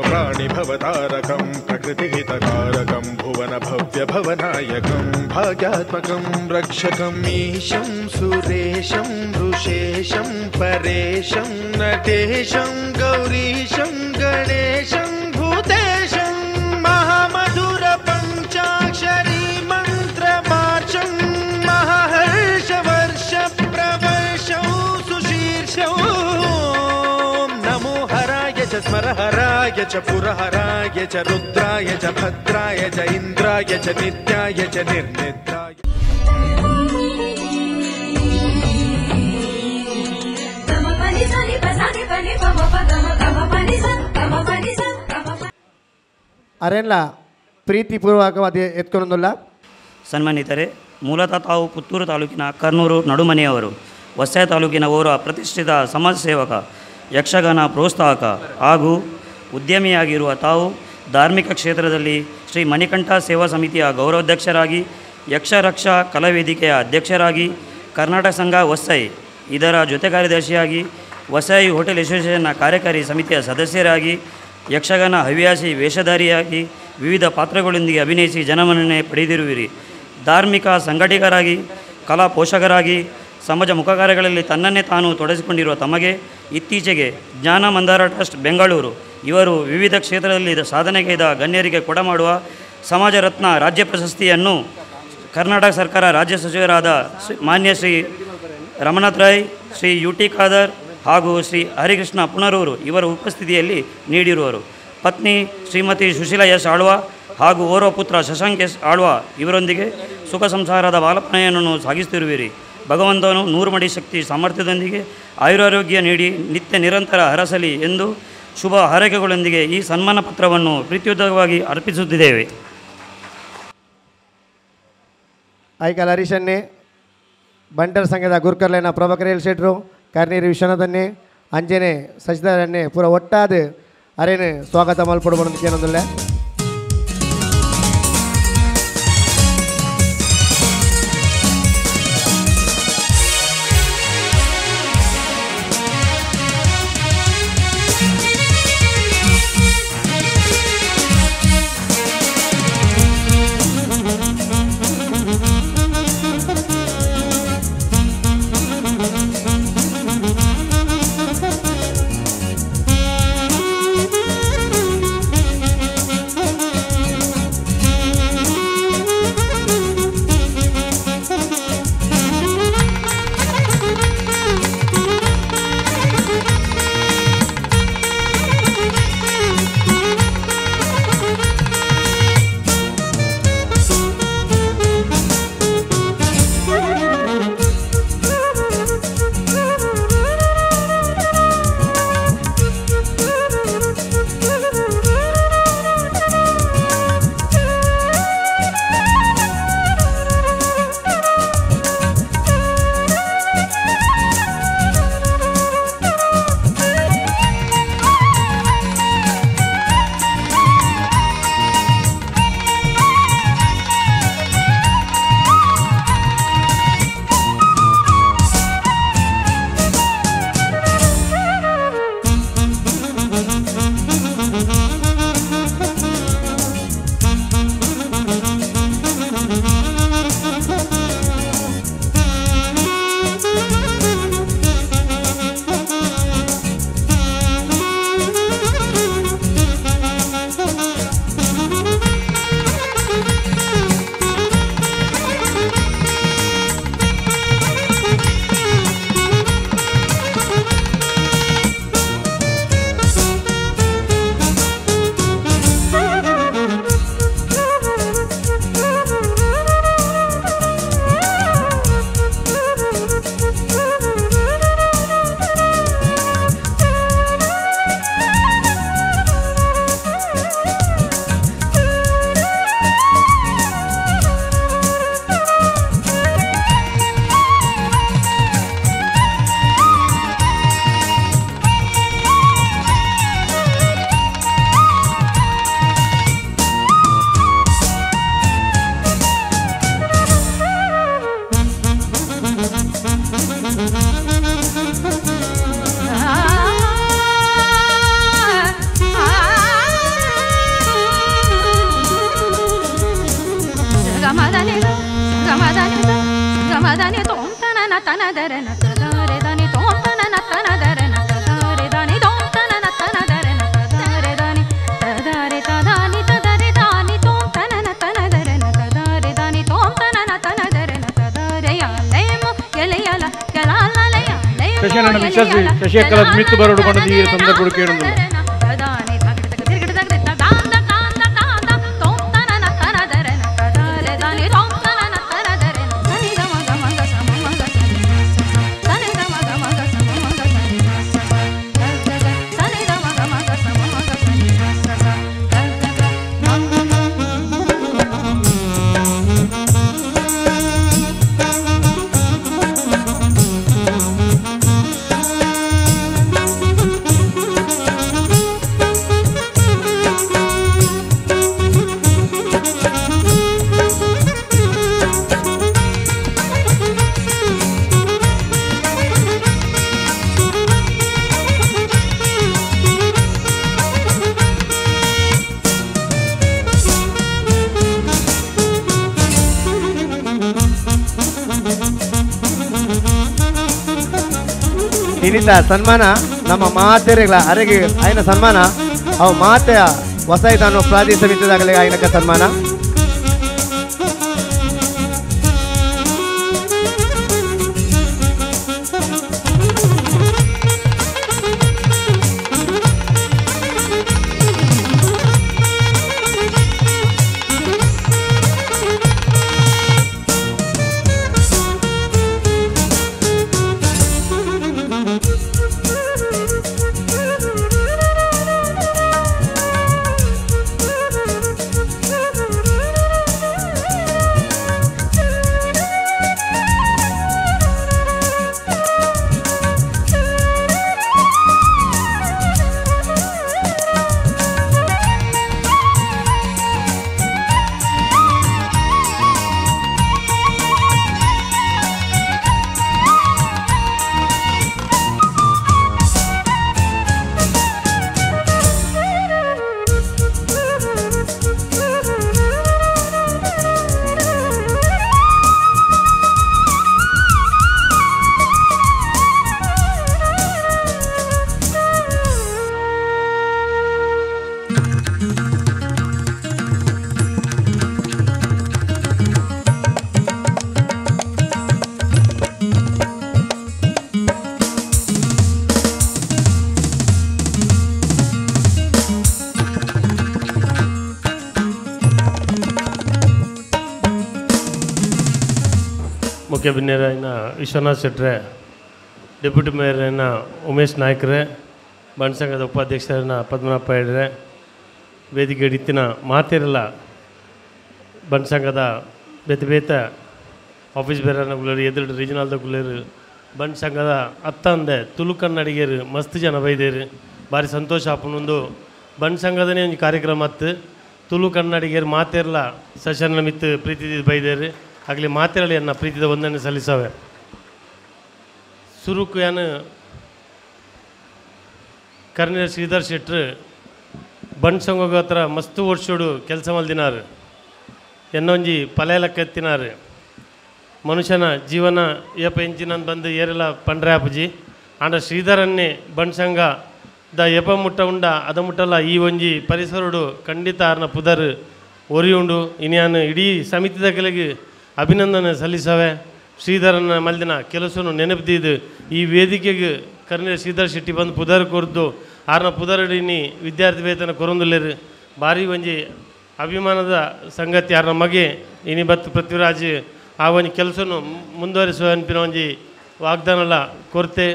S22: ప్రాణిభవతారకం ప్రకృతిహితకారకం భువన భవ్య భవనాయకం భాగ్యాత్మకం రక్షకం ఈశం సురేశం ఋషేశం పరేశం నటేశం గౌరీశం గణేశం భూతేశం మహామధుర పంచాక్షరీ మంత్రమార్షం మహర్షవర్ష ప్రవర్షం సుశీర్షం నమో హరాయ చ స్మరహరాయ చ పురహరాయ చ రుద్రాయ చ భద్రాయ చ ఇంద్రాయ చ నిత్యాయ చ నిర్నిద్రాయ.
S10: ಅರೆಲ್ಲ ಪ್ರೀತಿಪೂರ್ವಕವಾದ ಎತ್ಕೊಂಡೊಂದುಲ್ಲ.
S23: ಸನ್ಮಾನಿತರೆ, ಮೂಲತಃ ತಾವು ಪುತ್ತೂರು ತಾಲೂಕಿನ ಕರ್ನೂರು ನಡುಮನೆಯವರು, ವಸ್ಸಾಯ ತಾಲೂಕಿನ ಓರ್ವ ಪ್ರತಿಷ್ಠಿತ ಸಮಾಜ ಸೇವಕ, ಯಕ್ಷಗಾನ ಪ್ರೋತ್ಸಾಹಕ ಹಾಗೂ ಉದ್ಯಮಿಯಾಗಿರುವ ತಾವು ಧಾರ್ಮಿಕ ಕ್ಷೇತ್ರದಲ್ಲಿ ಶ್ರೀ ಮಣಿಕಂಠ ಸೇವಾ ಸಮಿತಿಯ ಗೌರವಾಧ್ಯಕ್ಷರಾಗಿ, ಯಕ್ಷರಕ್ಷಾ ಕಲಾವೇದಿಕೆಯ ಅಧ್ಯಕ್ಷರಾಗಿ, ಕರ್ನಾಟಕ ಸಂಘ ವಸೈ ಇದರ ಜೊತೆ ಕಾರ್ಯದರ್ಶಿಯಾಗಿ, ವಸೈ ಹೋಟೆಲ್ ಅಸೋಸಿಯೇಷನ್ನ ಕಾರ್ಯಕಾರಿ ಸಮಿತಿಯ ಸದಸ್ಯರಾಗಿ, ಯಕ್ಷಗಾನ ಹವ್ಯಾಸಿ ವೇಷಧಾರಿಯಾಗಿ ವಿವಿಧ ಪಾತ್ರಗಳೊಂದಿಗೆ ಅಭಿನಯಿಸಿ ಜನಮನ್ನಣೆ ಪಡೆದಿರುವಿರಿ. ಧಾರ್ಮಿಕ ಸಂಘಟಕರಾಗಿ, ಕಲಾ ಪೋಷಕರಾಗಿ ಸಮಾಜ ಮುಖ ಕಾರ್ಯಗಳಲ್ಲಿ ತನ್ನನ್ನೇ ತಾನು ತೊಡಗಿಸಿಕೊಂಡಿರುವ ತಮಗೆ ಇತ್ತೀಚೆಗೆ ಜ್ಞಾನ ಮಂದಾರ ಟ್ರಸ್ಟ್ ಬೆಂಗಳೂರು ಇವರು ವಿವಿಧ ಕ್ಷೇತ್ರದಲ್ಲಿ ಸಾಧನೆಗೈದ ಗಣ್ಯರಿಗೆ ಕೊಡಮಾಡುವ ಸಮಾಜ ರತ್ನ ರಾಜ್ಯ ಪ್ರಶಸ್ತಿಯನ್ನು ಕರ್ನಾಟಕ ಸರ್ಕಾರ ರಾಜ್ಯ ಸಚಿವರಾದ ಮಾನ್ಯ ಶ್ರೀ ರಮನಾಥ್ ರೈ, ಶ್ರೀ ಯು ಟಿ ಖಾದರ್ ಹಾಗೂ ಶ್ರೀ ಹರಿಕೃಷ್ಣ ಪುನರೂರು ಇವರ ಉಪಸ್ಥಿತಿಯಲ್ಲಿ ನೀಡಿರುವರು. ಪತ್ನಿ ಶ್ರೀಮತಿ ಸುಶೀಲಾ ಎಸ್ ಆಳ್ವ ಹಾಗೂ ಓರ್ವ ಪುತ್ರ ಶಶಾಂಕ್ ಎಸ್ ಆಳ್ವ ಇವರೊಂದಿಗೆ ಸುಖ ಸಂಸಾರದ ಬಾಲಪನಯನ್ನು ಸಾಗಿಸುತ್ತಿರುವಿರಿ. ಭಗವಂತನು ನೂರು ಮಡಿ ಶಕ್ತಿ ಸಾಮರ್ಥ್ಯದೊಂದಿಗೆ ಆಯುರಾರೋಗ್ಯ ನೀಡಿ ನಿತ್ಯ ನಿರಂತರ ಹರಸಲಿ ಎಂದು ಶುಭ ಹಾರೈಕೆಗಳೊಂದಿಗೆ ಈ ಸನ್ಮಾನ ಪತ್ರವನ್ನು ಪ್ರೀತಿಯುತವಾಗಿ ಅರ್ಪಿಸುತ್ತಿದ್ದೇವೆ.
S10: ಐಕಲ್ ಹರೀಶನ್ನೇ, ಬಂಟರ ಸಂಘದ ಗುರುಕರ್ಲೇನ ಪ್ರಭಾಕರ್ ಎಲ್ ಶೆಟ್ರು, ಕರ್ನೀರು ವಿಶ್ವನಾಥನ್ನೇ, ಅಂಜನೆ ಸಚಿದಾರನ್ನೇ ಪೂರ ಒಟ್ಟಾದ ಅರೇನು ಸ್ವಾಗತ ಮಲ್ಪಡು ಏನೊಂದಿಲ್ಲ.
S12: ಶಶಿಕಲಾ ಮಿತ್ತು ಬರಡು ಈ ಸಂದರ್ಭ ಕೇಳುವುದಿಲ್ಲ.
S1: Thank you.
S10: ಇನ್ನಿತ ಸನ್ಮಾನ ನಮ್ಮ ಮಾತೆರೆಗಳ ಅರೆಗೆ ಆಯ್ನ ಸನ್ಮಾನ ಅವು ಮಾತೆಯ ವಸಾಯಿತಾನು ಪ್ರಾದೇಶಿಕ ಸಮಿತಿದಾಗಲೇ ಆಯ್ನಕ ಸನ್ಮಾನ.
S1: ಮುಖ್ಯ ಬಿನ್ನೆರಾಯಿನ ವಿಶ್ವನಾಥ್ ಶೆಟ್ರೆ, ಡೆಪ್ಯೂಟಿ ಮೇಯರಿನ ಉಮೇಶ್ ನಾಯ್ಕರೇ, ಬಂಟ ಸಂಘದ ಉಪಾಧ್ಯಕ್ಷರನ್ನ ಪದ್ಮನಾಭ ಹೆಡ್ರೆ, ವೇದಿಕೆ ಹಿಡಿತಿನ ಮಾತಿರಲ್ಲ ಬಂಟ ಸಂಘದ ಬೇತೆ ಬೇತೆ ಆಫೀಸ್ ಬೇರನ ಗುಲೇರು ಎದುರು ರೀಜನಲ್ದ ಗುಲೇರು ಬಂಟ ಸಂಘದ ಅತ್ತಂದೆ ತುಳು ಕನ್ನಡಿಗರು ಮಸ್ತ್ ಜನ ಬೈದೇರು. ಭಾರಿ ಸಂತೋಷ ಆಪುನೊಂದು ಬಂಟ ಸಂಘದನೇ ಒಂದು ಕಾರ್ಯಕ್ರಮ ಅತ್ತು ತುಳು ಕನ್ನಡಿಗರು ಮಾತಿರಲ್ಲ ಸೆಷನ್ ಮಿತ್ತು ಪ್ರೀತಿ ಬೈದೇರು. ಆಗಲಿ ಮಾತಿರಲಿಯನ್ನ ಪ್ರೀತಿದ ವಂದನೆ ಸಲ್ಲಿಸವೆ. ಸುರುಕು ಯಾನು ಕರ್ನೀರ್ ಶ್ರೀಧರ್ ಶೆಟ್ರು ಬಂಟ್ ಸಂಘ ಹತ್ರ ಮಸ್ತು ವರ್ಷೋಡು ಕೆಲಸ ಮಲ್ದಿನಾರು, ಎನ್ನೊಂಜಿ ಪಲೆಲಕ್ಕೆತ್ತಿನಾರು. ಮನುಷ್ಯನ ಜೀವನ ಏಪ ಎಂಚಿನ ಬಂದು ಏರೆಲ್ಲ ಪಂಡ್ರೆ ಆಪುಜಿ ಆಂಡ ಶ್ರೀಧರನ್ನೇ ಬಂಟ್ ಸಂಘ the ಏಪ ಮುಟ್ಟ ಉಂಡ ಅದ ಮುಟ್ಟಲ್ಲ ಈ ಒಂಜಿ ಪರಿಸರೋಡು ಖಂಡಿತ ಆರ್ನ ಪುದರ್ ಒರಿಯುಂಡು. ಇನ್ಯಾನು ಇಡೀ ಸಮಿತಿದ ಕೆಲಗೆ ಅಭಿನಂದನೆ ಸಲ್ಲಿಸವೆ. ಶ್ರೀಧರನ ಮಲ್ದಿನ ಕೆಲಸನು ನೆನಪಿದ್ದು ಈ ವೇದಿಕೆಗೆ ಕರ್ನೀರ್ ಶ್ರೀಧರ್ ಶೆಟ್ಟಿ ಬಂದು ಪುದರ್ ಕೊರ್ದು ಆರ್ನ ಪುದರಡಿನಿ ವಿದ್ಯಾರ್ಥಿ ವೇತನ ಕೊರೊಂದುಲ್ಲೇರು. ಭಾರಿ ಒಂಜಿ ಅಭಿಮಾನದ ಸಂಗತಿ. ಆರ್ನ ಮಗೆ ಇನಿ ಬತ್ತು ಪೃಥ್ವಿರಾಜ್ ಆ ಒಂಜಿ ಕೆಲಸನು ಮುಂದುವರಿಸುವ ಅನ್ಪಿನ ಒಂಜಿ ವಾಗ್ದಾನಲ ಕೊರತೆ.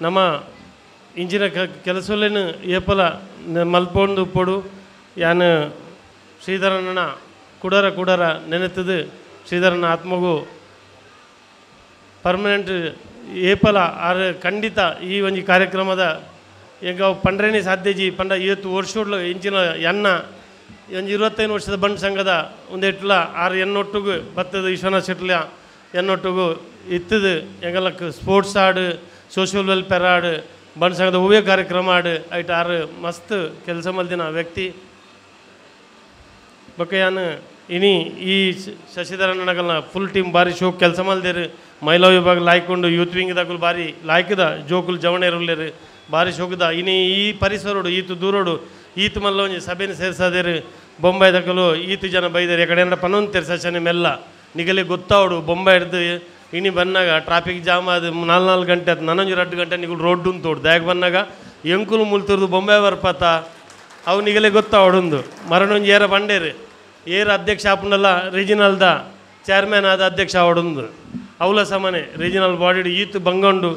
S1: ನಮ್ಮ ಇಂಜಿನ ಕೆಲಸಲೇನು ಏಪಲ ಮಲ್ಪೊಂದು ಪೊಡು ಯಾನು ಶ್ರೀಧರನ ಕುಡರ ಕುಡರ ನೆನೆತದು ಶ್ರೀಧರನ ಆತ್ಮಗೂ ಪರ್ಮನೆಂಟ್ ಏಪಲ ಆರ್ ಖಂಡಿತ ಈ ಒಂಜಿ ಕಾರ್ಯಕ್ರಮದ ಈಗ ಪಂಡ್ರೇನೆ ಸಾಧ್ಯಜಿ ಪಂಡ ಇವತ್ತು ವರ್ಷೋಡ್ಲು ಇಂಚಿನ ಎನ್ನ ಒಂಜಿ 25 ವರ್ಷದ ಬಂಟ್ ಸಂಘದ ಒಂದೆಟ್ಲ ಆರು ಎನ್ನೊಟ್ಟುಗು ಬತ್ತದ ವಿಶ್ವನಾಥ್ ಶೆಟ್ಲ ಎನ್ನೊಟ್ಟುಗು ಇತ್ತದು ಎಂಗಲಕ್ಕೆ ಸ್ಪೋರ್ಟ್ಸ್ ಆಡು ಸೋಷಿಯಲ್ ವೆಲ್ಫೇರ್ ಆಡು ಬಂಟ್ ಸಂಘದ ಹೂವೇ ಕಾರ್ಯಕ್ರಮ ಆಡು ಐಟ್ ಆರು ಮಸ್ತ್ ಕೆಲಸ ಮಲ್ದಿನ ವ್ಯಕ್ತಿ. ಬೊಕ್ಕ ಇನಿ ಈ ಶಶಿಧರನ್ ನಗಲ್ನ ಫುಲ್ ಟೀಮ್ ಭಾರಿ ಶೋಕ್ ಕೆಲಸ ಮಲ್ದೇರು. ಮಹಿಳಾ ವಿಭಾಗ ಲಾಯ್ಕೊಂಡು ಯೂತ್ ವಿಂಗ್ ದಾಕುಲು ಭಾರಿ ಲಾಯ್ಕದ ಜೋಕುಲು ಜವಣೇರುಲ್ಲೇರು ಭಾರಿ ಶೋಕದ. ಇನಿ ಈ ಪರಿಸರೋಡು ಈತು ದೂರೋಡು ಈತು ಮಲ್ಲ ಒಂಜಿ ಸಭೆನ ಸೇರ್ಸದೇರು. ಬೊಂಬೈ ದಕಲು ಈತು ಜನ ಬೈದೇರು ಎಕಡೆ ಏನಾರ ಪನೊಂತೇರು ಸಶನೆ ಮೆಲ್ಲ ನಿಗಲಿ ಗೊತ್ತಾವಡು ಬೊಂಬೈ ಹಿಡ್ದು ಇನಿ ಬನ್ನಾಗ ಟ್ರಾಫಿಕ್ ಜಾಮ್ ಅದು 4-4 ಗಂಟೆ ಆತು ನನೊಂಜಿ 2 ಗಂಟೆ ನಿಗುಲು ರೋಡ್ ಉಂತೋಡು ದಾಯಕ್ ಬನ್ನಾಗ ಎಂಕುಲು ಮುಲ್ತುರ್ದು ಬೊಂಬೈ ಬರ್ಪತ ಅವು ನಿಗಲೇ ಗೊತ್ತಾವಡುಂದು ಮರಣೊಂಜಿ ಏರ ಬಂಡೇರು ಏರ್ ಅಧ್ಯಕ್ಷ ಆಪುಂಡಲ್ಲ ರೀಜಿನಲ್ದ ಚೇರ್ಮನ್ ಆದ ಅಧ್ಯಕ್ಷ ಅವಡೊಂದು ಅವಲ ಸಮಾನೆ ರೀಜಿನಲ್ ಬಾಡಿಡು ಈತು ಬಂಗಂಡು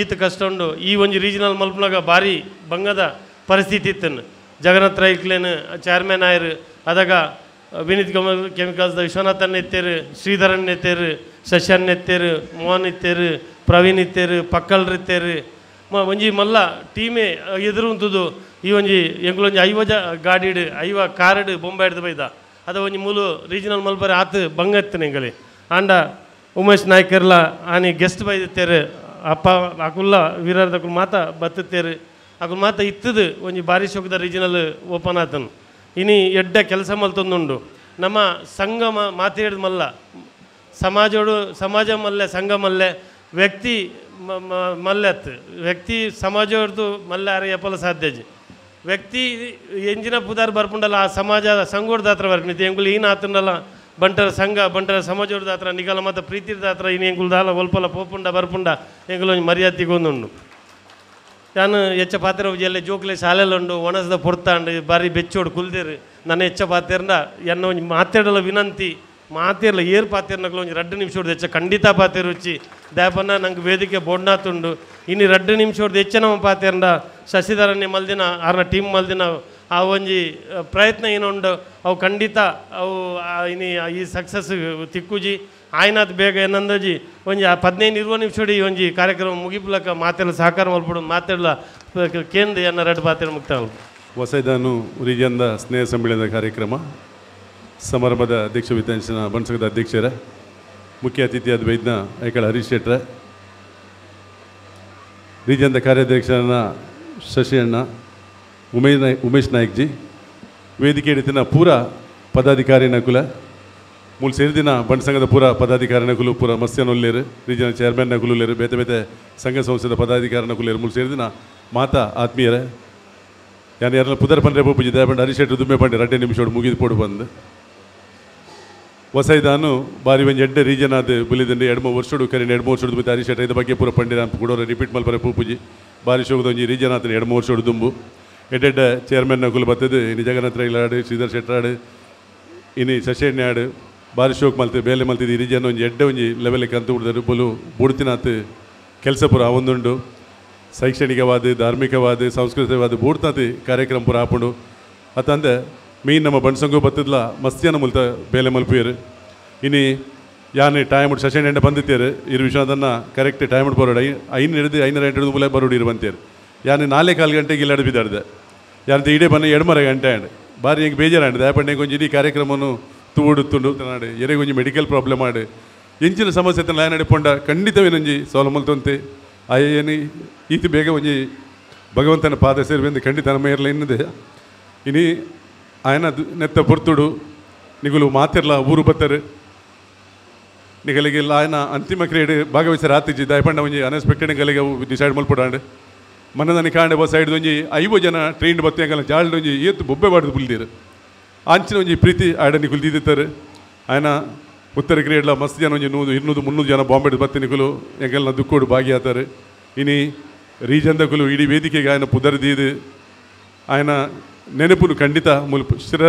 S1: ಈತು ಕಷ್ಟ ಉಂಡು. ಈ ಒಂಜಿ ರೀಜಿನಲ್ ಮಲ್ಪನಾಗ ಭಾರಿ ಬಂಗದ ಪರಿಸ್ಥಿತಿ ಇತ್ತನ್ನು. ಜಗನ್ನಾಥ ರೈಕ್ಲೇನು ಚೇರ್ಮನ್ ಆಯರು, ಅದಾಗ ವಿನೀತ್ ಕೆಮಿಕಲ್ಸ್ದ ವಿಶ್ವನಾಥನ್ ಎತ್ತೇರು, ಶ್ರೀಧರನ್ ಎತ್ತೇರು, ಶಶನ್ ಎತ್ತೇರು, ಮೋಹನ್ ಇತ್ತೇರು, ಪ್ರವೀಣ್ ಇತ್ತೇರು, ಪಕ್ಕಲ್ರು ಇತ್ತೇರು, ಒಂಜಿ ಮಲ್ಲ ಟೀಮೇ ಎದುರು ಉಂತುದು. ಈ ಒಂಜಿ ಎಂಕುಲೊಂಜಿ 50 ಗಾಡಿಡು 50 ಕಾರಡು ಬೊಂಬೈ ಹಿಡ್ದು ಬೈದ ಅದ ಒಂಜಿ ಮೂಲು ರೀಜನಲ್ ಮಲ್ಬರಿ ಆತು ಬಂಗ ಎತ್ತನೆ ಎಂಗಲಿ. ಆಂಡ ಉಮೇಶ್ ನಾಯ್ಕರ್ಲ ಆನಿ ಗೆಸ್ಟ್ ಬೈದಿತ್ತೇರು, ಅಪ್ಪ ಅಕುಲ್ಲ ವೀರರ್ದಕುಲ್ ಮಾತ ಬತ್ತೇರು, ಅಕುಲ್ ಮಾತ ಇತ್ತದು ಒಂಜಿ ಭಾರಿ ಶೋಕದ ರೀಜನಲ್ ಓಪನ್ ಆತನು. ಇನಿ ಎಡ್ಡೆ ಕೆಲಸ ಮಲ್ತೊಂದುಂಡು. ನಮ್ಮ ಸಂಘ ಮಾತಾಡಿದ ಮಲ್ಲ ಸಮಾಜೋಡು ಸಮಾಜ ಮಲ್ಲೆ ಸಂಘ ಮಲ್ಲೆ ವ್ಯಕ್ತಿ ಮಲ್ಲೆತ್ತು ವ್ಯಕ್ತಿ ಸಮಾಜವರ್ದು ಮಲ್ಲೆ ಅರೆ ಸಾಧ್ಯಜಿ ವ್ಯಕ್ತಿ ಎಂಜಿನ ಪುದಾರ್ ಬರ್ಪುಂಡಲ್ಲ ಆ ಸಮಾಜ ಸಂಘೋಡ್ದಾತ್ರ ಬರ್ಪಿನಿ ಎಂಕುಲು ಈನ ಆತುಂಡಲ್ಲ ಬಂಟರ ಸಂಘ ಬಂಟರ ಸಮಾಜೋಡ್ದಾತ್ರ ನಿಗಲ ಮತ್ತು ಪ್ರೀತಿದಾತ್ರ ಇನ್ನು ಎಂಕುಲು ದಾಲ ಒಲ್ಪಲ ಪೋಪುಂಡ ಬರ್ಪುಂಡ ಎಂಕುಲು ಒಂಜಿ ಮರ್ಯಾದೆ ಗೊಂದುಂಡು ಯಾನು ಹೆಚ್ಚ ಪಾತ್ರ ಎಲ್ಲ ಜೋಕ್ಲೆ ಶಾಲೆಲುಂಡು ಒಣಸದ ಪೊರ್ತಾಂಡು ಬಾರಿ ಬೆಚ್ಚೋಡು ಕುಲ್ದೇರು ನನ್ನ ಹೆಚ್ಚ ಪಾತೆರ್ನ ಎನ್ನ ಒಂಜಿ ಮಾತಾಡಲ ವಿನಂತಿ ಮಾತಿರ್ಲ ಏರ್ ಪಾತಿರ್ನಕ್ಲು ಒಂಜಿ 2 ನಿಮಿಷ ಹೆಚ್ಚ ಖಂಡಿತ ಪಾತಿರು ರುಚಿ ದಾಪನ ನಂಗೆ ವೇದಿಕೆ ಬೋಡ್ನಾತುಂಡು ಇನ್ನು 2 ನಿಮಿಷ ಹೆಚ್ಚ ನಮ್ಮ ಪಾತಿರ್ನ ಶಶಿಧರನ್ನೇ ಮಲ್ದಿನ ಆರ್ನ ಟೀಮ್ ಮಲ್ದಿನ ಆ ಒಂಜಿ ಪ್ರಯತ್ನ ಏನುಂಡು ಅವು ಖಂಡಿತ ಅವು ಇನ್ನು ಈ ಸಕ್ಸಸ್ ತಿಕ್ಕುಜಿ ಆಯ್ನಾತ್ ಬೇಗ ಏನಂದಜಿ ಒಂಜಿ 15-20 ನಿಮಿಷ ಒಂಜಿ ಕಾರ್ಯಕ್ರಮ ಮುಗಿಪ್ಲಕ್ಕ ಮಾತೆಲ್ಲ ಸಹಕಾರ ಮಲ್ಪಡು ಮಾತೆಲ್ಲ ಕೇಂದ್ರ ಎನ್ನ 2 ಪಾತ್ರ ಮುಕ್ತ
S2: ವಸೈದಾನು ರೀಜನ್ದ ಸ್ನೇಹ ಸಮ್ಮೇಳನದ ಕಾರ್ಯಕ್ರಮ ಸಮಾರಂಭದ ಅಧ್ಯಕ್ಷ ವಿಧಾನಸಭಾ ಬಣಸಂಘದ ಅಧ್ಯಕ್ಷರ ಮುಖ್ಯ ಅತಿಥಿಯಾದ ವೈದ್ಯ ಐಕಳ ಹರೀಶ್ ಶೆಟ್ಟರ ರೀಜನ್ದ ಕಾರ್ಯಾಧ್ಯಕ್ಷರನ್ನ ಶಶಿ ಅಣ್ಣ ಉಮೇಶ್ ನಾಯ್ಕ್ಜಿ ವೇದಿಕೆ ಹಿಡಿತಿನ ಪೂರ ಪದಾಧಿಕಾರಿ ನಕುಲ ಮೂಲ ಸೇರಿದಿನ ಬಣಸಂಘದ ಪೂರ ಪದಾಧಿಕಾರಿ ನಕುಲು ಪೂರ ಮಸ್ಯನೊಲ್ಲೇರು ರೀಜನ್ ಚೇರ್ಮನ್ ನಕುಲುಲ್ಲೇರು ಬೇತೆ ಬೇತೆ ಸಂಘ ಸಂಸ್ಥೆದ ಪದಾಧಿಕಾರಿ ನಕುಲೇರು ಮೂಲ ಸೇರಿದಿನ ಮಾತಾ ಆತ್ಮೀಯರೇ ಯಾನು ಯಾರನ್ನ ಪುದರ್ ಪಂಡ್ರೆ ಪೂಜೆ ದಯಪಂಡು ಹರೀಶ್ ಶೆಟ್ಟರು ದುಮ್ಮೆ ಪಂಡೆ 2 ನಿಮಿಷ ಮುಗಿದು ಪೋಡು ಬಂದು ವಸೈದಾನು ಬಾರಿ ಒಂಜಿ ಎಡ್ಡೆ ರೀಜನ್ ಆದ ಬುಲಿದಂಡೆ 2-3 ವರ್ಷಡು ಕರೆ 2-3 ವರ್ಷದ ಮತ್ತೆ ಹರೀಶ್ ಶೆಟ್ಟರ್ ಇದ ಬಗ್ಗೆ ಪೂರ ಪಂಡಿರ ಕೂಡ ರಿಪೀಟ್ ಮಲ್ಪರೆ ಪೂಪುಜಿ ಬಾರಿ ಶೋಗದ ಒಂಜಿ ರೀಜನ್ ಆತನ 2-3 ವರ್ಷಡು ದುಂಬು ಎಡ್ಡೆಡ್ಡ ಚೇರ್ಮನ್ ನಕುಲು ಬತ್ತದು ಇನ್ನು ಜಗನ್ನಾಥ ರೈಲಾಡು ಶ್ರೀಧರ್ ಶೆಟ್ಟರಾಡು ಇನ್ನು ಶಶಿಯಣ್ಣ ಆಡು ಬಾರಿ ಶೋಕ್ ಮಲ್ತು ಬೇಲೆ ಮಲ್ತಿದ್ದು ಈ ರೀಜನ್ ಒಂಜಿ ಎಡ್ಡೆ ಒಂಜಿ ಲೆವೆಲ್ಗೆ ಅಂತ ಬಿಡ್ದರು ಬಲು ಬುಡ್ತಿನಾತು ಕೆಲಸ ಪೂರ ಒಂದುಂಡು ಶೈಕ್ಷಣಿಕವಾದ ಧಾರ್ಮಿಕವಾದ ಸಾಂಸ್ಕೃತಿಕವಾದ ಬೂಡ್ತಾತಿ ಕಾರ್ಯಕ್ರಮ ಪೂರ ಆಪುಂಡು ಅತ್ತಂದೆ ಮೀನ್ ನಮ್ಮ ಬಣ್ಸಂಗು ಬತ್ತದ್ಲ ಮಸ್ತಿಯನ್ನ ಮುಲ್ತ ಬೇಲೆ ಮಲ್ಪುಯರು ಇನ್ನು ಯಾನು ಟೈಮ್ ಸೆಷನ್ ಎಂಡ ಬಂದಿತ್ತೇರು ಇರು ವಿಶ್ವನಾಥನ್ನ ಕರೆಕ್ಟ್ ಟೈಮ್ ಬರೋಡು 5 ಹಿಡಿದು 5:08 ಮೂಲೆ ಬರೋಡು ಇರುವಂತೇರು ಯಾನು 4.15 ಗಂಟೆಗೆ ಇಲ್ಲಿ ಬಿದ್ದಾಡ್ದೆ ಯಾರು ಇಡೇ ಬನ್ನ 2.5 ಗಂಟೆ ಆಂಡ್ ಬಾರಿ ಹೆಂಗೆ ಬೇಜಾರಾಂಡ್ ದಯಪಂಡೆ ಕೊಂಚ ಇಡೀ ಕಾರ್ಯಕ್ರಮವನ್ನು ತೂಡು ತುಂಡು ನಾಡು ಎರೆ ಕೊಂಚ ಮೆಡಿಕಲ್ ಪ್ರಾಬ್ಲಮ್ ಆಡು ಎಂಚಿನ ಸಮಸ್ಯೆ ತನ್ನ ಲೈನ್ ಪೊಂಡ ಖಂಡಿತವೇನೊಂಜಿ ಸಾಲ್ವ್ ಮಲ್ತೊಂತೆ ಆಯೇನು ಈತ ಬೇಗ ಒಂಜಿ ಭಗವಂತನ ಪಾದ ಸೇರುವೆಂದು ಖಂಡಿತ ನಮ್ಮ ಇರಲಿ ಇನ್ನದೆ ಇನಿ ಆಯನ ನೆತ್ತ ಪೊರ್ತುಡು ನಿಗುಲು ಮಾತಿರ್ಲ ಊರು ಬತ್ತರು ನಿಗಲಿಗೆಲ್ಲ ಆಯನ ಅಂತಿಮ ಕ್ರಿಯೆ ಭಾಗವಹಿಸ ರಾತ್ರಿ ದಯಪಂಡ ಒಂಜಿ ಅನ್ಎಕ್ಸ್ಪೆಕ್ಟೆಡ್ ಗಲಿಗೆ ಡಿಸೈಡ್ ಮಲ್ಪಡಾಂಡ್ ಮನದಾನಿ ಕಾಂಡೆ ಬಸ್ ಸೈಡ್ ಒಂಜಿ 50 ಜನ ಟ್ರೈನ್ ಬತ್ತೆ ಅಂಗಲ ಜಾಲ್ಡ್ ಒಂಜಿ ಏತು ಬೊಬ್ಬೆ ಬಾಡ್ದು ಬುಲ್ದೀರು ಆಂಚಿನ ಒಂಜಿ ಪ್ರೀತಿ ಆಡ ನಿಗುಲು ದೀದಿತ್ತಾರೆ ಆಯನ ಉತ್ತರ ಕ್ರಿಯೆಡ್ಲ ಮಸ್ತ್ ಜನ ಒಂಜಿ 100 200 300 ಜನ ಬಾಂಬೆ ಬತ್ತೆ ನಿಗುಲು ಎಂಗೆಲ್ಲ ದುಕ್ಕೋಡು ಭಾಗಿಯಾತಾರೆ ಇನಿ ರೀಜನ್ದಕುಲು ಇಡೀ ವೇದಿಕೆಗೆ ఆయన ಪುದರ್ದೀದು ఆయన ನೆನಪುನು ಖಂಡಿತ ಮುಲ್ಪ ಸ್ಥಿರ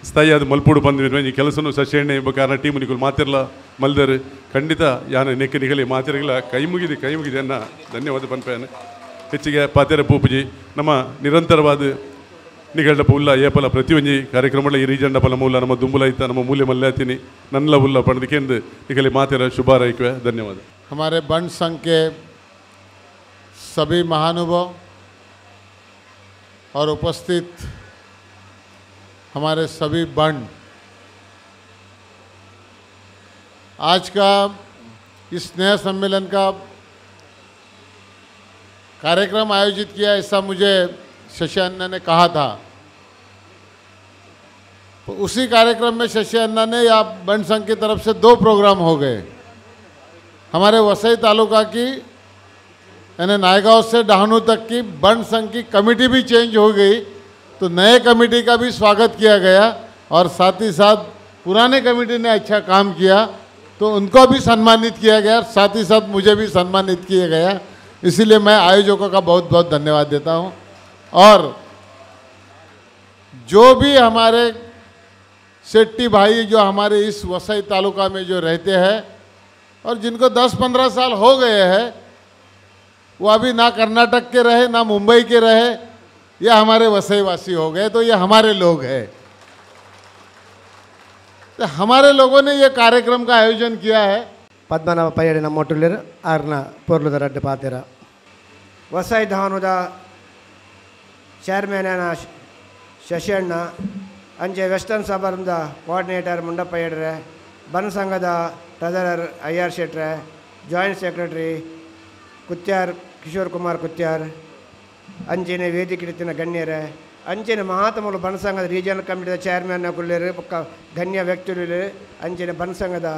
S2: ಸ್ಥಾಯಿಯಾದ ಮಲ್ಪುಡು ಬಂದು ಈ ಕೆಲಸನು ಸಶೆಣ್ಣೆ ಕಾರಣ ಟೀಮು ನಿಗುಲು ಮಾತಿರ್ಲ ಮಲ್ದರು ಖಂಡಿತ ಯಾನ ನೆಕ್ಕ ನಿಗಲಿ ಮಾತಿರಗಿಲ್ಲ ಕೈ ಮುಗಿದೆ ಕೈ ಮುಗಿದೆ ಅನ್ನ ಧನ್ಯವಾದ ಪನ್ಪೇನೆ ಹೆಚ್ಚಿಗೆ ಪಾತೆರ ಪೂಪುಜಿ ನಮ್ಮ ನಿರಂತರವಾದ ನಿಗಳ್ಡಪ್ಪ ಉಲ್ಲ ಏಪಲ ಪ್ರತಿಯೊಂಜಿ ಕಾರ್ಯಕ್ರಮಗಳ ಈ ರೀಜಂಡ ಪಲ ಮೂಲ ನಮ್ಮ ದುಂಬುಲ ಇತ್ತ ನಮ್ಮ ಮೂಲ್ಯ ಮಲ್ಲಾತೀನಿ ನನ್ನಲ ಉಲ್ಲ ಪಣದಕ್ಕೆಂದು ನಿಗಲಿ ಮಾತಿರ ಶುಭಾರೈಕ್ವೆ ಧನ್ಯವಾದ.
S4: हमारे बंट संघ के सभी महानुभाव और उपस्थित हमारे सभी बंट, आज का इस स्नेह सम्मेलन का कार्यक्रम आयोजित किया ऐसा मुझे शशि अन्ना ने कहा था। तो उसी कार्यक्रम में शशि अन्ना ने या बंट संघ की तरफ से 2 प्रोग्राम हो गए। हमारे वसई तालुका की यानी नायगांव से डहाणू तक की बंट संघ की कमेटी भी चेंज हो गई, तो नए कमेटी का भी स्वागत किया गया और साथ ही साथ पुराने कमेटी ने अच्छा काम किया तो उनको भी सम्मानित किया गया, साथ ही साथ मुझे भी सम्मानित किया गया। इसीलिए मैं आयोजकों का बहुत बहुत धन्यवाद देता हूँ। और जो भी हमारे शेट्टी भाई जो हमारे इस वसई तालुका में जो रहते हैं और जिनको 10-15 साल हो गए हैं, वो अभी ना कर्नाटक के रहे ना मुंबई के रहे, ये हमारे वसई वासी हो गए, तो ये हमारे लोग हैं। तो हमारे लोगों ने ये कार्यक्रम का आयोजन किया है।
S10: ಪದ್ಮನಾಭ ಪೈಯಡಿ ನಮ್ಮೊಟ್ಟುಲ್ಲೇರು ಆರ್ನ ಪೊರ್ಲುದ ರಡ್ಡು ಪಾತೆರ
S5: ವಸೈ ಧಾನುದ ಚೇರ್ಮನ್ ಶಶಿ ಅಣ್ಣ ಅಂಚೆ ವೆಸ್ಟರ್ನ್ ಸಬರ್ನ್ದ ಕೋಆರ್ಡಿನೇಟರ್ ಮುಂಡಪ್ಪ ಯಡ್ರೆ, ಬನ್ ಸಂಘದ ಟ್ರೆಜರರ್ I R ಶೆಟ್ರೆ, ಜಾಯಿಂಟ್ ಸೆಕ್ರೆಟರಿ ಕುತ್ಯಾರ್ ಕಿಶೋರ್ ಕುಮಾರ್ ಕುತ್ಯಾರ್, ಅಂಚೆನೆ ವೇದಿಕೆ ಗಣ್ಯರೇ, ಅಂಚೆನೆ ಮಹಾತ್ಮರು ಬನ್ ಸಂಘದ ರೀಜನಲ್ ಕಮಿಟಿದ ಚೇರ್ಮನ್ ಕುಲ್ಲೇರು ಬೊಕ್ಕ ಗಣ್ಯ ವ್ಯಕ್ತಿಲು ಅಂಚೆನೆ ಬನ್ ಸಂಘದ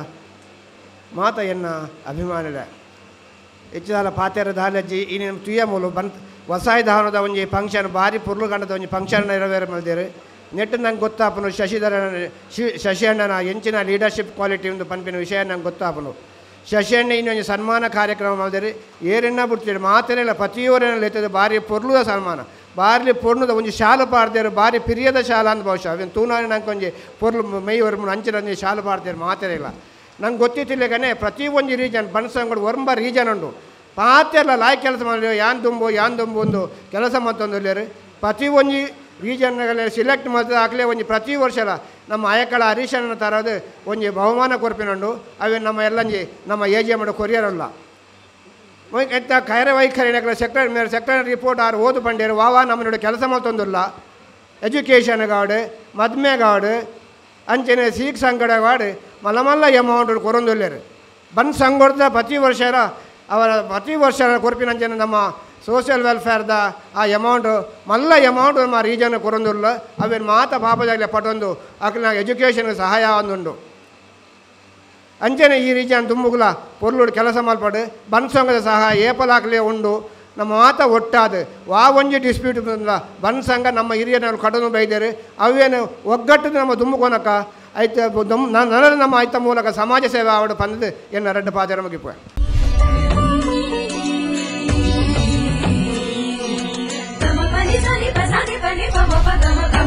S5: ಮಾತೆಯನ್ನ ಅಭಿಮಾನಿಲೆ. ಹೆಚ್ಚಾಲ ಪಾತೆರ ದಾಲಜ್ಜಿ ಇನಿ ತುಯ ಮೂಲು ಬಂತ್ ವಸಾಯಿ ದಾನದ ಒಂಜಿ ಫಂಕ್ಷನ್ ಭಾರಿ ಪೊರ್ಲು ಗಂಡದ ಒಂಜಿ ಫಂಕ್ಷನ್ ನೆರವೇರ ಮಲ್ದೇರು ನೆಟ್ಟು ನಂಗೆ ಗೊತ್ತಾಪನು ಶಶಿಧರ ಶಶಿ ಅಣ್ಣನ ಎಂಚಿನ ಲೀಡರ್ಶಿಪ್ ಕ್ವಾಲಿಟಿ ಒಂದು ಪನ್ಪಿನ ವಿಷಯ ನಂಗೆ ಗೊತ್ತಾಪನು. ಶಶಿ ಅಣ್ಣ ಇನ್ನೊಂದು ಸನ್ಮಾನ ಕಾರ್ಯಕ್ರಮ ಮಾಡಿದರೆ ಏರೆನ್ನ ಬಿಡ್ತೀರಿ ಮಾತೆಲ್ಲ ಪ್ರತಿಯವರೆಲ್ಲ ಎತ್ತದೆ ಭಾರಿ ಪೊರ್ಲುದ ಸನ್ಮಾನ ಬಾರಿ ಪೊರ್ಲುದ ಒಂಜಿ ಶಾಲು ಪಾಡ್ದೇರು ಭಾರಿ ಪಿರಿಯದ ಶಾಲ ಅಂದ್ ಬಹುಶಃ ಅವೇನು ತೂನಾರಿ ನಂಗೆ ಒಂಜಿ ಪೊರ್ಲು ಮೈ ಒರ್ಮು ಅಂಚಿನ ಒಂಜಿ ಶಾಲು ಪಾಡ್ದೇರು ಮಾತೆಲ್ಲ ನಂಗೆ ಗೊತ್ತಿತ್ತಿಲ್ಲಗನೆ ಪ್ರತಿ ಒಂಜಿ ರೀಜನ್ ಬಣಸಂಗಡು ಒರ್ಂಬ ರೀಜನ್ ಉಂಡು ಪಾತೆಲ್ಲ ಲಾಯ್ ಕೆಲಸ ಮಾಡಿ ಯಾನ್ ದುಂಬು ಯಾನ್ ದುಂಬು ಒಂದು ಕೆಲಸ ಮತ್ತೊಂದು ಪ್ರತಿ ಒಂಜಿ ರೀಜನ್ ಸಿಲೆಕ್ಟ್ ಮಾಡ್ತದೆ ಆಗಲೇ ಒಂಜಿ ಪ್ರತಿ ವರ್ಷಲ ನಮ್ಮ ಆಯಕಳ ಹರೀಶನ ತರೋದು ಒಂಜಿ ಬಹುಮಾನ ಕೊರ್ಪಿನುಂಡು ಅವೇ ನಮ್ಮ ಎಲ್ಲಂಜಿ ನಮ್ಮ ಎ ಜಿ ಎಮ್ ಕೊರಿಯರಲ್ಲ ಎಂತ ಕೈರ ವೈಖರಿ ಸೆಕ್ರೆಟರಿ ಮೇಲೆ ಸೆಕ್ರೆಟರಿ ರಿಪೋರ್ಟ್ ಆರು ಓದು ಪಂಡೇರು ವಾವಾ ನಮ್ಮನೋಡು ಕೆಲಸ ಮತ್ತೊಂದಿಲ್ಲ ಎಜುಕೇಷನ್ ಗಾಡು ಮದ್ಮೆ ಗಾಡು ಅಂಚನೆ ಸೀಕ್ ಸಂಕಟ ಗಾಡು ಮಲ್ಲ ಮಲ್ಲ ಅಮೌಂಟ್ ಕೊರೊಂದುಲ್ಲೇರು ಬಂದ್ ಸಂಗೊಡ್ದ ಪ್ರತಿ ವರ್ಷ ಅವರ ಪ್ರತಿ ವರ್ಷ ಕೊರ್ಪಿನ ಅಂಚನೆ ನಮ್ಮ ಸೋಷಿಯಲ್ ವೆಲ್ಫೇರ್ದ ಆ ಅಮೌಂಟು ಮಲ್ಲ ಅಮೌಂಟ್ ನಮ್ಮ ರೀಜನ್ ಕೊರೊಂದುಲ್ಲ ಅವೇನು ಮಾತ ಪಾಪದಾಗಲೇ ಪಟೊಂದು ಅಕ್ಲ ಎಜುಕೇಷನ್ ಸಹಾಯ ಒಂದುಂಡು ಅಂಚನೆ ಈ ರೀಜನ್ ತುಂಬುಗುಲ ಪೊರ್ಲುಡು ಕೆಲಸ ಮಲ್ಪಡು ಬನ್ಸಂಗದ ಸಹಾಯ ಏಪಲಾಕ್ಲೇ ಉಂಡು ನಮ್ಮ ಮಾತ ಒಟ್ಟಾದ ವಾ ಒಂಜಿ ಡಿಸ್ಪ್ಯೂಟ್ ಬನ್ ಸಂಘ ನಮ್ಮ ಹಿರಿಯನವರು ಕಡನು ಬೈದರು ಅವೇನು ಒಗ್ಗಟ್ಟು ನಮ್ಮ ದುಮ್ಮುಕೊನಕ ಐತ ನನ್ನ ನಮ್ಮ ಐತ ಮೂಲಕ ಸಮಾಜ ಸೇವೆ ಆವಡು ಪಂದದು ಎನ್ನ ರೆಡ್ಡು ಪಾತ್ರ ಮುಗಿಪು.
S6: Bye.